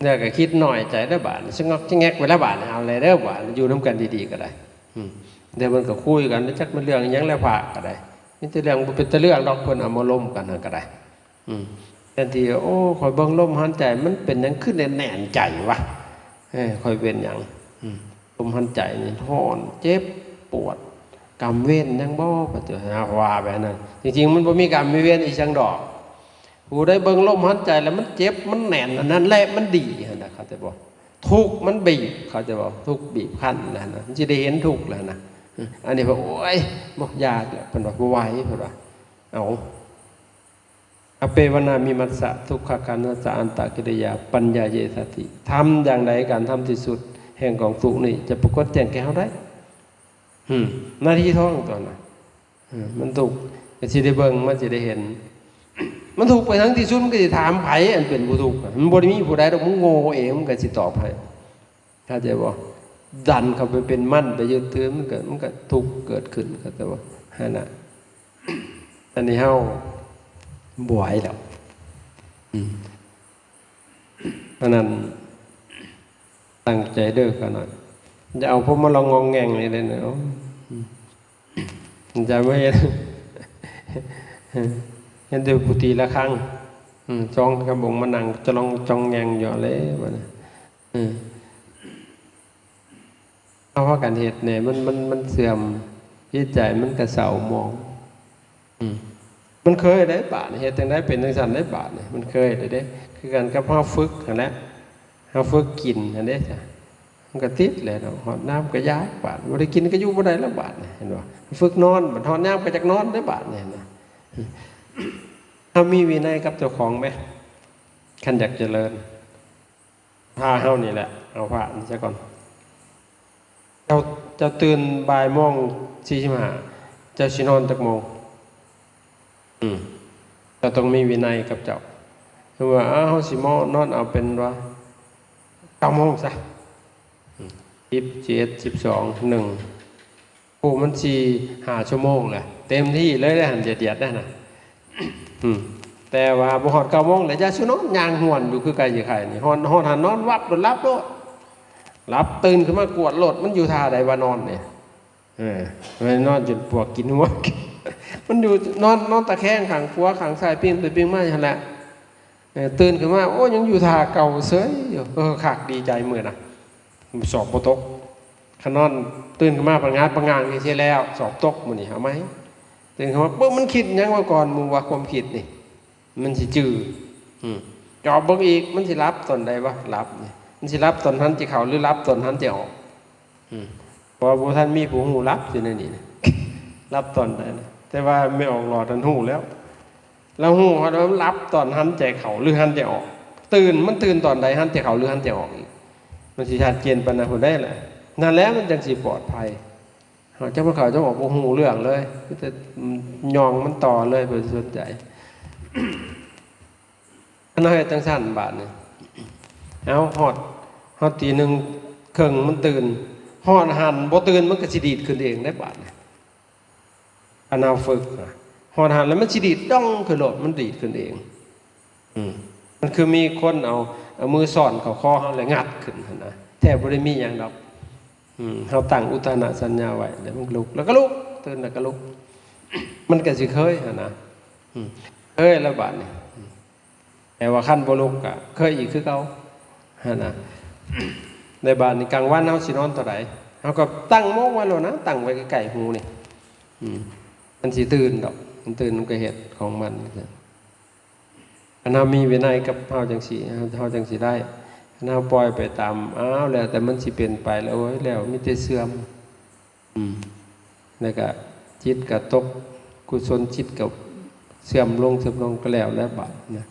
ແລ້ວກໍຄິດນ້ອຍໃຈແລ້ວບາດນີ້ ສະຫງົກສະແຫງກໄປແລ້ວບາດນີ້ ເອົາແລ້ວເດີບາດນີ້ ຢູ່ນຳກັນດີໆກໍໄດ້. ອືມ ແຕ່ເພິ່ນກໍຄຸຍກັນ ຈັກແມ່ນເລື່ອງຫຍັງແລ້ວພະກໍໄດ້ ມີແຕ່ເລື່ອງບໍ່ເປັນຕາເລື່ອງດອກ ເພິ່ນເອົາມາລົມກັນຫັ້ນກໍໄດ້. ອືມ ແທນທີ່ ໂອ້ ຂ້ອຍເບິ່ງລົມຫາຍໃຈ ມັນເປັນຫຍັງຄືແໜ້ນໆໃຈວະ ເອີ ຂ້ອຍເປັນຫຍັງ ອືມ ລົມຫາຍໃຈນີ້ຮ້ອນ ເຈັບ ປວດ ກຳເວນຫຍັງບໍ່ ປະຕິຫາ ວ່າໄປນັ້ນ. ຈິງໆມັນບໍ່ມີກຳມີເວນອີ່ຫຍັງດອກ. ຜູ້ໃດເບິ່ງລົມຫາຍໃຈແລ້ວມັນເຈັບ ມັນແໜ້ນ ອັນນັ້ນແຫຼະມັນດີຫັ້ນນະ ເຂົ້າໃຈບໍ່? ທຸກມັນບີບ ເຂົ້າໃຈບໍ່? ທຸກບີບຄັ້ນຫັ້ນນະ ມັນຊິໄດ້ເຫັນທຸກແລ້ວນະ. ອັນນີ້ເພິ່ນ ໂອ້ຍ ບໍ່ຢາກແລ້ວ ເພິ່ນວ່າ ບໍ່ໄຫວ ເພິ່ນວ່າ. ເອົາ ອະເປວະນາມິມັດສະ ທຸກຂະຄານະສະ ອັນຕະກິລິຍາ ປັນຍາເຍສາຕິ ທຳຢ່າງໃດການທຳທີ່ສຸດແຫ່ງກອງທຸກນີ້ ຈະປາກົດແຈ້ງແກ່ເຮົາໄດ້. ອືມ ໜ້າທີ່ທ້ອງຕົວນະ. ເອີ ມັນທຸກ ກໍຊິໄດ້ເບິ່ງ ມັນຊິໄດ້ເຫັນ ມັນທຸກໄປເຖິງທີ່ສຸດ ມັນກໍຊິຖາມໃຜອັນເປັນຜູ້ທຸກ? ມັນບໍ່ໄດ້ມີຜູ້ໃດດອກ ມຶງໂງ່ເອງ ມັນກໍຊິຕອບໃຫ້ ເຂົ້າໃຈບໍ່? ດັນເຂົ້າໄປເປັນມັນ ໄປຍຶດຖື ມັນກໍ ມັນກໍທຸກເກີດຂຶ້ນ ເຂົ້າໃຈບໍ່? ຫັ້ນນະ ອັນນີ້ເຮົາບໍ່ໄຫວແລ້ວ. ອືມ ອັນນັ້ນ ຕັ້ງໃຈເດີຂ້ານ້ອຍ ຢ່າເອົາພວກມາລອງງອງແງງນີ້ເດ້ເນາະ. ອືມ ຢ່າມາເຮັດ ເຫັນແຕ່ຜູ້ຕີລະຄັງ ອືມ ສອງກະບົງມານັ່ງຈະລອງຈອງແງງຢູ່ແລ້ວບັດນີ້. ເອີ ເຮົາພາກັນເຮັດແດ່ ມັນ ມັນ ມັນເສື່ອມ ຈິດໃຈມັນກະເສົ້າໝອງ. ອືມ ມັນເຄີຍໄດ້ບາດນີ້ ເຮັດຈັ່ງໃດເປັນຈັ່ງຊັ້ນໄດ້ບາດນີ້ ມັນເຄີຍໄດ້ເດ້. ຄືກັນກັບເຮົາຝຶກຫັ້ນແຫຼະ ເຮົາຝຶກກິນຫັ້ນເດ້ ມັນກະຕິດແຫຼະເນາະ. ຮອດຍາມກະຢາກບາດ ບໍ່ໄດ້ກິນກະຢູ່ບໍ່ໄດ້ແລ້ວບາດນີ້ ເຫັນບໍ່? ຝຶກນອນ ບັດຮອດຍາມກະຢາກນອນເດ້ບາດນີ້ ເຫັນບໍ່? ເຮົາມີວິໄນກັບເຈົ້າຂອງແມ ຄັນຢາກຈະເລີນ. ພາເຮົານີ້ແຫຼະ ເອົາພານີ້ຊະກ່ອນ. ເຈົ້າ ເຈົ້າຕື່ນບ່າຍໂມງສີ່ສິບຫ້າ ເຈົ້າຊິນອນຈັກໂມງ? ອືມ ເຈົ້າຕ້ອງມີວິໄນກັບເຈົ້າ. ຄືວ່າ ເອົາ ເຮົາຊິມານອນເອົາເປັນວ່າເກົ້າໂມງຊະ. ອືມ ສິບ ສິບເອັດ ສິບສອງ ໜຶ່ງ ໂອ້ ມັນສີ່ຫ້າຊົ່ວໂມງແຫຼະ ເຕັມທີ່ເລີຍເດ້ຫັ້ນ ດຽດໆ ໄດ້ນະ. ອືມ ແຕ່ວ່າບໍ່ຮອດເກົ້າໂມງແລ້ວ ຢ່າສູ່ນອນ ຍ່າງຫວນຢູ່ຄືໄກ່ຊິໄຂ່ນີ້ ຮອດ ຮອດຫັ້ນນອນວັບໂລດ ຫຼັບໂລດ ຫຼັບ ຕື່ນຂຶ້ນມາກວດໂລດ ມັນຢູ່ທ່າໃດວ່ານອນນີ້. ເອີ ມັນນອນຈົນປວກກິນຫົວ ມັນຢູ່ ນອນ ນອນຕະແຄງຂ້າງຂວາ ຂ້າງຊ້າຍ ປີ້ງໄປປີ້ງມາຢູ່ຫັ້ນແຫຼະ. ເອີ ຕື່ນຂຶ້ນມາ ໂອ້ ຍັງຢູ່ທ່າເກົ່າເສີຍຢູ່. ເອີ ຄັກ ດີໃຈມື້ນະ ສອບບໍ່ຕົກ. ຄັນນອນຕື່ນຂຶ້ນມາ ປະງາດປະງາງນີ້ ເສຍແລ້ວ ສອບຕົກມື້ນີ້ ເອົາໃໝ່. ຕື່ນຂຶ້ນມາປຶບ ມັນຄິດຫຍັງວ່າກ່ອນໝູ່ວ່າ ຄວາມຄິດນີ້ ມັນຊິຈື່. ອືມ ຈອບເບິ່ງອີກ ມັນຊິຫຼັບຕອນໃດວະ? ຫຼັບນີ້ ມັນຊິຫຼັບຕອນຫັນຈະເຂົ້າ ຫຼື ຫຼັບຕອນຫັນຈະອອກ? ອືມ ເພາະວ່າບໍ່ທັນມີຜູ້ຮູ້ຫຼັບຢູ່ໃນນີ້ນະ ຫຼັບຕອນໃດນະ. ແຕ່ວ່າແມ່ອອກຫຼອດຫັ້ນຮູ້ແລ້ວ ລາວຮູ້ຮອດວ່າມັນຫຼັບຕອນຫັນໃຈເຂົ້າ ຫຼື ຫັນໃຈອອກ. ຕື່ນ ມັນຕື່ນຕອນໃດ ຫັນໃຈເຂົ້າ ຫຼື ຫັນໃຈອອກອີກ? ມັນຊິຊັດເຈນປານນັ້ນພຸ້ນໃດລະ. ນັ້ນແຫຼະ ມັນຈັ່ງຊິປອດໄພ. ເຮົາຈັກມັນເຂົ້າຈັກອອກ ບໍ່ຮູ້ເລື່ອງເລີຍ ມີແຕ່ ອືມ ຍ່ອງມັນຕໍ່ເລີຍ ບໍ່ໄດ້ສົນໃຈ. ອັນເຮົາເຮັດຈັ່ງຊັ້ນບາດນີ້ ເອົາ ຮອດ ຮອດຕີໜຶ່ງເຄິ່ງມັນຕື່ນ ຮອດຫັ້ນບໍ່ຕື່ນ ມັນກະຊິດີດຂຶ້ນເອງໄດ໋ບາດນີ້. ອັນເຮົາຝຶກນະ ຮອດຫັ້ນແລ້ວມັນຊິດີດດອງຂຶ້ນໂລດ ມັນດີດຂຶ້ນເອງ. ອືມ ມັນຄືມີຄົນເອົາ ເອົາມືຊ້ອນເຂົ້າຄໍເຮົາແລ້ວງັດຂຶ້ນຫັ້ນນະ ແທ້ບໍ່ໄດ້ມີຫຍັງດອກ. ອືມ ເຮົາຕັ້ງອຸດທານະສັນຍາໄວ້ ແລ້ວມັນກະລຸກ ແລ້ວກະລຸກ ຕື່ນແລ້ວກະລຸກ ມັນກະຊິເຄີຍຫັ້ນນະ. ອືມ ເຄີຍແລ້ວບາດນີ້ ອືມ ແຕ່ວ່າຄັນບໍ່ລຸກກະເຄີຍອີກຄືເກົ່າຫັ້ນນະ. ໃນບາດນີ້ກາງວັນເຮົາຊິນອນເທົ່າໃດ ເຮົາກະຕັ້ງໂມງໄວ້ໂລດນະ ຕັ້ງໄວ້ໃກ້ໆຫູນີ້. ອືມ ມັນຊິຕື່ນດອກ ມັນຕື່ນມັນກະເຮັດຂອງມັນ. ຄັນເຮົາມີວິໄນກັບເຮົາຈັ່ງຊີ້ ເຮົາ ເຮົາຈັ່ງຊິໄດ້. ຄັນເຮົາປ່ອຍໄປຕາມ ອ້າວ ແລ້ວແຕ່ມັນຊິເປັນໄປ ແລ້ວ ໂອ້ຍ ແລ້ວມີແຕ່ເສື່ອມ. ອືມ ແລ້ວກະຈິດກະຕົກ ກຸສົນຈິດກະເສື່ອມລົງ ເສື່ອມລົງ ກະແລ້ວແຫຼະບາດນະ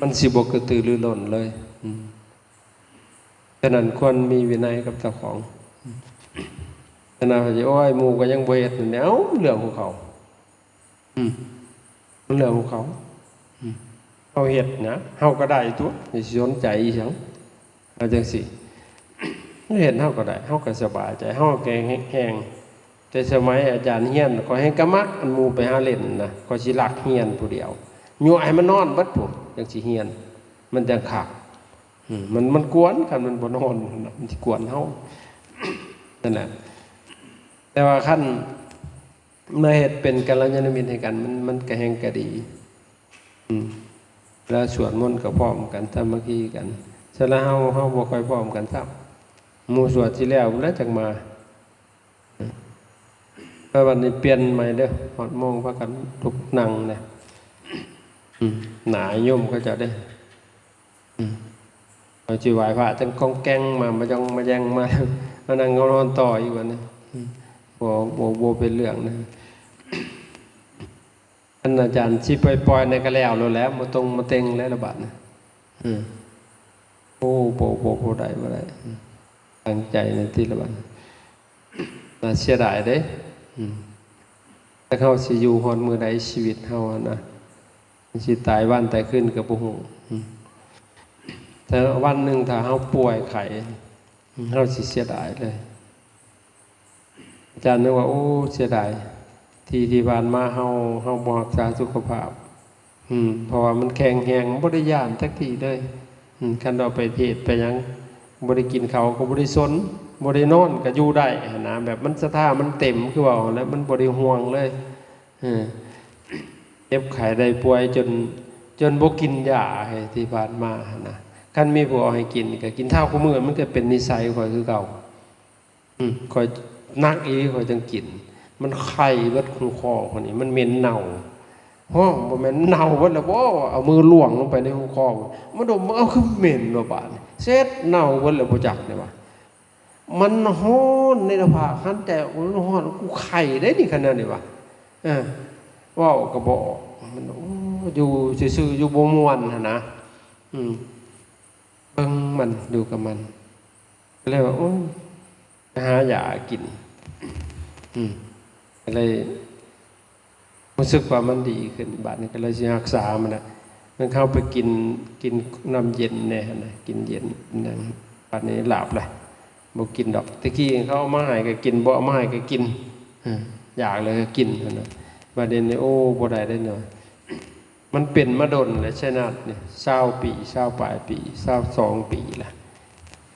ມັນຊິບໍ່ກະຕືລືລົ້ນເລີຍ. ອືມ ສະນັ້ນຄວນມີວິໄນກັບເຈົ້າຂອງ. ອືມ ສະນັ້ນ ໂອ້ຍ ໝູ່ກະຍັງບໍ່ເຮັດ ເອົາ ເລື່ອງຂອງເຂົາ. ອືມ ມັນເລື່ອງຂອງເຂົາ. ອືມ ເຮົາເຮັດນະ ເຮົາກະໄດ້ຕົວະ ຊິສົນໃຈອີ່ຫຍັງ? ເອົາຈັ່ງຊີ້ ເຮັດເຮົາກະໄດ້ ເຮົາກະສະບາຍໃຈ ເຮົາກະແຮງ. ແຕ່ສະໄໝອາຈານຮຽນ ຂ້ອຍແຮ່ງກະມັກ ອັນໝູ່ໄປຫາຫຼິ້ນນະ ຂ້ອຍຊິລັກຮຽນຜູ້ດຽວ ຍົວະໃຫ້ມັນນອນເບິດພຸ້ນ ຈັ່ງຊິຮຽນ ມັນຈັ່ງຄັກ. ອືມ ມັນ ມັນກວນ ຄັນມັນບໍ່ນອນ ມັນຊິກວນເຮົາ ນັ້ນແຫຼະ. ແຕ່ວ່າຄັນ ມາເຮັດເປັນກັນລະຍານະມິດໃຫ້ກັນ ມັນ ມັນກະແຮ່ງກະດີ. ອືມ ລະສວດມົນກະພ້ອມກັນ ສາມັກຄີກັນ. ສ່ວນລະເຮົາ ເຮົາບໍ່ຄ່ອຍພ້ອມກັນຊ້ຳ ໝູ່ສວດຊິແລ້ວແລ້ວຈັ່ງມາ. ແລ້ວບັດນີ້ປ່ຽນໃໝ່ເດີ ຮອດໂມງພາກັນລຸກນັ່ງແດ່. ອືມ ໜ້າໂຍມເຂົາເຈົ້າເດ້. ອືມ ເຮົາຊິໄຫວ້ພະຈັ່ງກ້ອງແກ້ງມາ ມາຢ່ອງມາແຢງມາ ມານັ່ງເຮົານອນຕໍ່ອີກບັດນີ້. ອືມ ບໍ່ ບໍ່ ບໍ່ເປັນເລື່ອງນະ. ອັນອາຈານຊິໄປປ່ອຍໃນກະແລ້ວໂລດແຫຼະ ບໍ່ຕົງມາເຕັງແລ້ວລະບາດນະ. ອືມ ໂອ້ ບໍ່ ບໍ່ ບໍ່ໄດ້ ບໍ່ໄດ້. ອືມ ຕັ້ງໃຈໃນຕິລະບາດ. ໜ້າເສຍດາຍເດ້. ອືມ ຈັກເຮົາຊິຢູ່ຮອດມື້ໃດ ຊີວິດເຮົາຫັ້ນນະ ມັນຊິຕາຍວັນຕາຍຄືນກະບໍ່ຮູ້. ອືມ ແຕ່ວັນໜຶ່ງຖ້າເຮົາປ່ວຍໄຂ້ ເຮົາຊິເສຍດາຍເລີຍ. ອາຈານນຶກວ່າ ໂອ້ ເສຍດາຍ ທີ່ ທີ່ຜ່ານມາເຮົາ ເຮົາບໍ່ຮັກສາສຸຂະພາບ. ອືມ ເພາະວ່າມັນແຂງແຮງ ບໍ່ໄດ້ຢ້ານຈັກທີເລີຍ. ອືມ ຄັນເຮົາໄປເທດໄປຫຍັງ ບໍ່ໄດ້ກິນເຂົ້າກໍບໍ່ໄດ້ສົນ, ບໍ່ໄດ້ນອນກໍຢູ່ໄດ້ຫັ້ນນະ. ແບບມັນສະຖາ ມັນເຕັມ ຄືເວົ້າຫັ້ນແຫຼະ, ມັນບໍ່ໄດ້ຫ່ວງເລີຍ. ເອີ ເຈັບໄຂ້ໄດ້ປ່ວຍຈົນ ຈົນບໍ່ກິນຢາໃຫ້ ທີ່ຜ່ານມາຫັ້ນນະ. ຄັນມີຜູ້ເອົາໃຫ້ກິນກໍກິນ, ເທົ່າຄຸມື້ມັນກໍເປັນນິໄສຂ້ອຍຄືເກົ່າ. ອືມ ຂ້ອຍໜັກອີ່ຫຼີ ຂ້ອຍຈັ່ງກິນ. ມັນໄຄເບິດຫົວຄໍຂ້ອຍນີ້, ມັນເໝັນເນົ່າ. ໂອ້ ບໍ່ແມ່ນເນົ່າເບິດແລ້ວບໍ? ເອົາມືລ່ວງລົງໄປໃນຫົວຄໍ ມາດົມ ເອົາ ຄືເໝັນເນາະບາດນີ້. ເຊັດ ເນົ່າເບິດແລ້ວບໍ່ຈັກນີ້ວ່າ. ມັນຮ້ອນໃນໜ້າຜາກຫັ້ນ, ແຕ່ ໂອ້ຍ ຮ້ອນ, ກູໄຄເດ້ນີ້ ຂະໜາດນີ້ວ່າ. ເອີ ເວົ້າກໍບໍ່ອອກ. ມັນ ໂອ້ ຢູ່ຊື່ໆ ຢູ່ບໍ່ມ່ວນຫັ້ນນະ. ອືມ ເບິ່ງມັນ, ຢູ່ກັບມັນ. ກໍເລີຍວ່າ ໂອ້ຍ ໄປຫາຢາກິນ. ອືມ ກໍເລີຍຮູ້ສຶກວ່າມັນດີຂຶ້ນ. ບາດນີ້ກໍເລີຍຊິຮັກສາມັນນະ. ມັນເຂົ້າໄປກິນ, ກິນນ້ຳເຢັນແດ່ຫັ້ນນະ, ກິນເຢັນ ກິນຫຍັງ. ບາດນີ້ຫຼາບລະ, ບໍ່ກິນດອກ. ແຕ່ກີ້ເຂົາເອົາມາໃຫ້ກໍກິນ, ບໍ່ເອົາມາໃຫ້ກໍກິນ. ເອີ ຢາກແລ້ວກໍກິນຫັ້ນນະ. ບາດນີ້ ໂອ້ ບໍ່ໄດ້ເດ້ເນາະ. ມັນເປັນມາດົນແລ້ວ ໄຊນາດນີ້ ຊາວປີ ຊາວປາຍປີ ຊາວສອງປີລະ.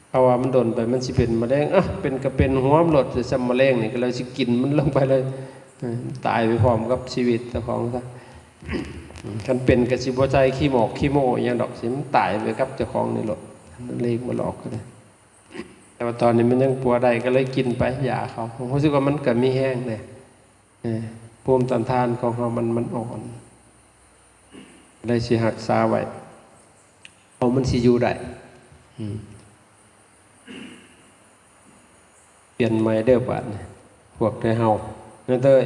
ເພາະວ່າມັນດົນໄປ ມັນຊິເປັນມະເຮັງ. ອະ ເປັນກໍເປັນ ຫົວມັນໂລດ ສ່ຳມະເຮັງນີ້ ກໍເລີຍຊິກິນມັນລົງໄປເລີຍ. ເອີ ຕາຍໄປພ້ອມກັບຊີວິດເຈົ້າຂອງຊະ. ຄັນເປັນກໍຊິບໍ່ໃສ່ຄີໂມ ຄີໂມອີ່ຫຍັງດອກ, ຊິມັນຕາຍໄປກັບເຈົ້າຂອງນີ້ໂລດ. ເລກບໍ່ຫຼອກກໍໄດ້. ແຕ່ວ່າຕອນນີ້ມັນຍັງປົວໄດ້ ກໍເລີຍກິນໄປຢາເຂົາ. ຮູ້ສຶກວ່າມັນກໍມີແຮງເດ້. ເອີ ພູມຕ້ານທານຂອງເຮົາມັນ ມັນອ່ອນ, ເລີຍຊິຮັກສາໄວ້ ເພາະມັນຊິຢູ່ໄດ້. ອືມ ປ່ຽນໃໝ່ເດີບາດນີ້ ພວກໄທເຮົາ. ນາເຕີຍ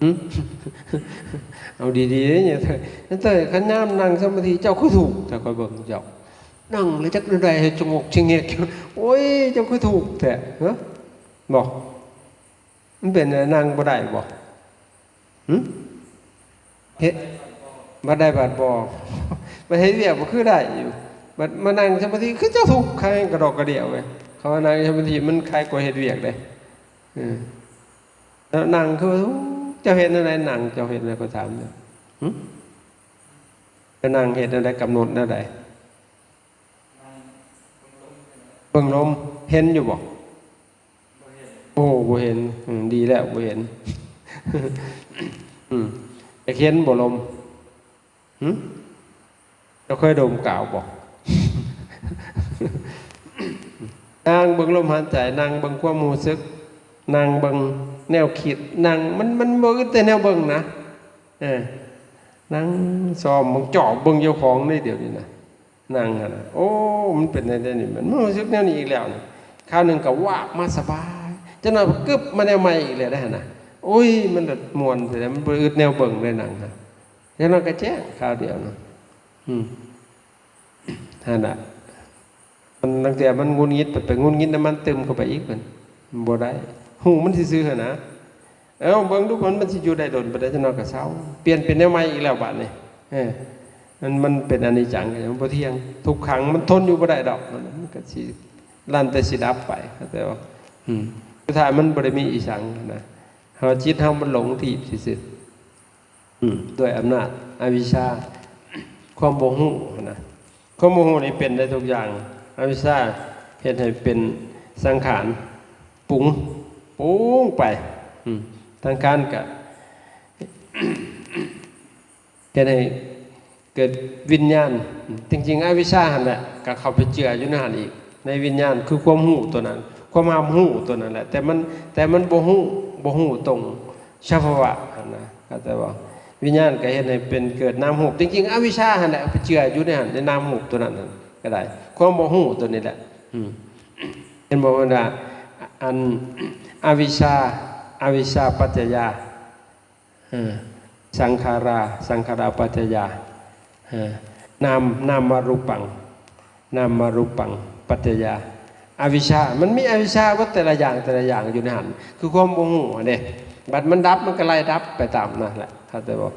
ຫຶ? ເອົາດີໆເດ້ ນາເຕີຍ. ນາເຕີຍ ຄັນຍາມນັ່ງສະມາທິ ເຈົ້າຄືທຸກແທ້? ຂ້ອຍເບິ່ງເຈົ້ານັ່ງແລ້ວຈັກແນວໃດ ໃຫ້ສະຫງົກສະແຫງກ. ໂອ້ຍ ເຈົ້າຄືທຸກແທ້ ເອີ ບໍ? ມັນເປັນແນວ ນັ່ງບໍ່ໄດ້ບໍ? ຫຶ? ເຮັດ ບັດໄດ້ບັດບໍ່, ບັດເຮັດວຽກບໍ່ຄືໄດ້ຢູ່, ບັດມານັ່ງສະມາທິຄືເຈົ້າທຸກ ຄາຍກະດອກກະດຽວເວີຍ. ເຂົາວ່ານັ່ງສະມາທິມັນຄາຍກວ່າເຮັດວຽກເດ້. ເອີ ແລ້ວນັ່ງຄືວ່າ ເຈົ້າເຮັດແນວໃດນັ່ງ, ເຈົ້າເຮັດແນວໃດ ຂ້ອຍຖາມເຈົ້າ. ຫຶ? ເຈົ້ານັ່ງເຮັດແນວໃດ, ກຳນົດແນວໃດ? ເບິ່ງລົມ ເຫັນຢູ່ບໍ່? ໂອ້ ບໍ່ເຫັນ. ອືມ ດີແລ້ວ ບໍ່ເຫັນ. ອືມ ຢາກເຫັນບໍ່ລົມ? ຫຶ? ເຈົ້າເຄີຍດົມກາວບໍ່? ນັ່ງເບິ່ງລົມຫາຍໃຈ, ນັ່ງເບິ່ງຄວາມຮູ້ສຶກ, ນັ່ງເບິ່ງແນວຄິດ, ນັ່ງ ມັນ ມັນບໍ່ອຶດແຕ່ແນວເບິ່ງນະ. ເອີ ນັ່ງຊອມເບິ່ງ, ຈອບເບິ່ງເຈົ້າຂອງເດ້ ດຽວນີ້ນະ. ນັ່ງຫັ້ນນະ ໂອ້ ມັນເປັນແນວນີ້ ມັນຮູ້ສຶກແນວນີ້ອີກແລ້ວນະ. ຄາວໜຶ່ງກໍວາບມາສະບາຍ, ຈັກໜ່ອຍກໍກຶບມາແນວໃໝ່ອີກແລ້ວໄດ໋ຫັ້ນນະ. ໂອ້ຍ ມັນລະມ່ວນແທ້ ມັນບໍ່ອຶດແນວເບິ່ງເລີຍ ນັ່ງຫັ້ນ. ຈັ່ງນັ້ນກໍແຈ້ງຄາວດຽວນະ. ອືມ ຫັ້ນນະ ມັນ ລາງເທື່ອມັນຫງຸດຫງິດ ໄປຫງຸດຫງິດນຳມັນຕື່ມເຂົ້າໄປອີກ ມັນບໍ່ໄດ້. ຮູ້ມັນຊື່ໆຫັ້ນນະ. ເອົາ ເບິ່ງດູ ມັນ ມັນຊິຢູ່ໄດ້ດົນປານໃດ, ຈັກໜ່ອຍກໍເຊົາ, ປ່ຽນເປັນແນວໃໝ່ອີກແລ້ວບາດນີ້. ເອີ ມັນ ມັນເປັນອະນິດຈັງ, ມັນບໍ່ທ່ຽງ, ທຸກຂັງ, ມັນທົນຢູ່ບໍ່ໄດ້ດອກ, ມັນ ມັນກໍຊິ ລັນແຕ່ຊິດັບໄປ, ເຂົ້າໃຈບໍ່? ອືມ ສຸດທ້າຍມັນບໍ່ໄດ້ມີອີ່ຫຍັງນະ, ເຮົາ ຈິດເຮົາມັນຫຼົງທິບຊື່ໆ. ອືມ ດ້ວຍອຳນາດອະວິຊຊາ, ຄວາມບໍ່ຮູ້ຫັ້ນນະ. ຄວາມບໍ່ຮູ້ນີ້ເປັນໄດ້ທຸກຢ່າງ. ອະວິຊຊາເຮັດໃຫ້ເປັນສັງຂານປຸງ ປຸງໄປ. ອືມ ສັງຂານກະເຮັດໃຫ້ເກີດວິນຍານ. ອືມ ຈິງໆ ອະວິຊຊາຫັ້ນແຫຼະ ກະເຂົ້າໄປເຈື່ອຢູ່ໃນຫັ້ນອີກ, ໃນວິນຍານ ຄືຄວາມຮູ້ຕົວນັ້ນ, ຄວາມຮັບຮູ້ຕົວນັ້ນແຫຼະ. ແຕ່ມັນ ແຕ່ມັນບໍ່ຮູ້ ບໍ່ຮູ້ຕົງ ສະພາວະຫັ້ນນະ, ເຂົ້າໃຈບໍ່? ວິນຍານກໍເຮັດໃຫ້ເປັນເກີດນາມຮູບ. ຈິງໆ ອະວິຊຊາຫັ້ນແຫຼະ ໄປເຈື່ອຢູ່ໃນຫັ້ນ ໃນນາມຮູບຕົວນັ້ນຫັ້ນກໍໄດ້, ຄວາມບໍ່ຮູ້ຕົວນີ້ແຫຼະ. ອືມ ເຫັນບໍ່? ເພິ່ນວ່າ ອັນ ອະວິຊຊາ ອະວິຊຊາປັດຈະຍາ ເອີ ສັງຂາຣາ ສັງຂາຣາປັດຈະຍາ ເອີ ນາມ ນາມມະຮູປັງ ນາມມະຮູປັງປັດຈະຍາ. ອະວິຊຊາ ມັນມີອະວິຊຊາເບິດແຕ່ລະຢ່າງ ແຕ່ລະຢ່າງຢູ່ໃນຫັ້ນ ຄືຄວາມບໍ່ຮູ້ຫັ້ນເດ້. ບັດມັນດັບ ມັນກໍໄລ່ດັບໄປຕາມນັ້ນແຫຼະ, ເຂົ້າໃຈບໍ່?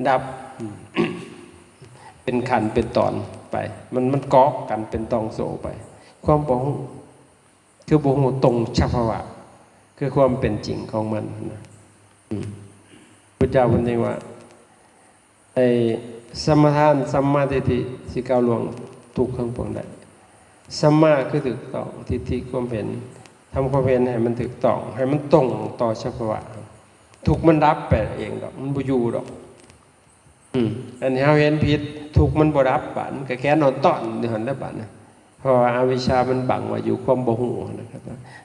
ດັບ ອືມ ເປັນຂັ້ນເປັນຕອນໄປ, ມັນ ມັນເກາະກັນເປັນຕ່ອງໂສ້ໄປ. ຄວາມບໍ່ຮູ້ ຄືບໍ່ຮູ້ຕົງສະພາວະ ຄືຄວາມເປັນຈິງຂອງມັນນະ. ອືມ ພະເຈົ້າເພິ່ນຈຶ່ງວ່າ ໄອ້ສັມມາທານ ສຳມາທິດຖິ ຊິກ້າວລ່ວງ ທຸກທັງປວງໄດ້. ສັມມາຄືຖືກຕ້ອງ, ທິດຖິຄວາມເຫັນ, ທຳຄວາມເຫັນໃຫ້ມັນຖືກຕ້ອງ, ໃຫ້ມັນຕົງຕໍ່ສະພາວະ. ທຸກມັນດັບໄປເອງດອກ, ມັນບໍ່ຢູ່ດອກ. ອືມ ອັນນີ້ເຮົາເຫັນຜິດ, ທຸກມັນບໍ່ດັບ, ບາດມັນກໍແຂນອ່ອນຕ້ອນຢູ່ຫັ້ນແຫຼະບາດນີ້. ເພາະວ່າອະວິຊຊາມັນບັງໄວ້ຢູ່, ຄວາມບໍ່ຮູ້ຫັ້ນນະ.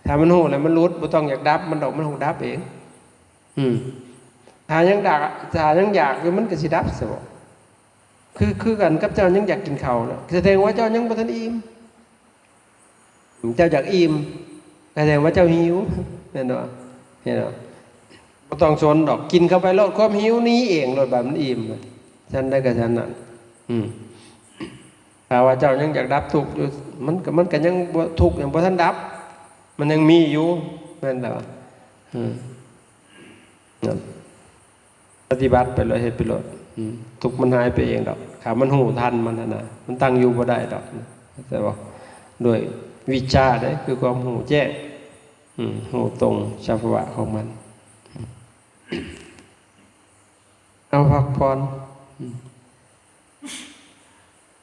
ຖ້າມັນຮູ້ແລ້ວມັນຫຼຸດ, ບໍ່ຕ້ອງຢາກດັບມັນດອກ, ມັນຄົງດັບເອງ. ອືມ ຖ້າຍັງຢາກ, ຖ້າຍັງຢາກຢູ່, ມັນກໍຊິດັບຊະບໍ? ຄື, ຄືກັນກັບເຈົ້າຍັງຢາກກິນເຂົ້ານະ, ສະແດງວ່າເຈົ້າຍັງບໍ່ທັນອີ່ມ. ເຈົ້າຢາກອີ່ມ, ກະແສດງວ່າເຈົ້າຫິວ, ແມ່ນບໍ່? ເຫັນບໍ່? ບໍ່ຕ້ອງສົນດອກ, ກິນເຂົ້າໄປໂລດ, ຄວາມຫິວໜີເອງໂລດ, ບາດມັນອີ່ມ. ຊັ້ນໃດກໍຊັ້ນນັ້ນ. ອືມ ຖ້າວ່າເຈົ້າຍັງຢາກດັບທຸກຢູ່, ມັນກໍ, ມັນກໍຍັງບໍ່, ທຸກຍັງບໍ່ທັນດັບ, ມັນຍັງມີຢູ່, ແມ່ນແລ້ວ. ອືມ ນັ້ນ ປະຕິບັດໄປໂລດ, ເຮັດໄປໂລດ. ອືມ ທຸກມັນຫາຍໄປເອງດອກ, ຖ້າມັນຮູ້ທັນມັນຫັ້ນນະ, ມັນຕັ້ງຢູ່ບໍ່ໄດ້ດອກ. ແຕ່ວ່າດ້ວຍວິຊາເດ້, ຄືຄວາມຮູ້ແຈ້ງ, ອືມ ຮູ້ຕົງສະພາວະຂອງມັນ. ເອົາ ພັກຜ່ອນ. ອືມ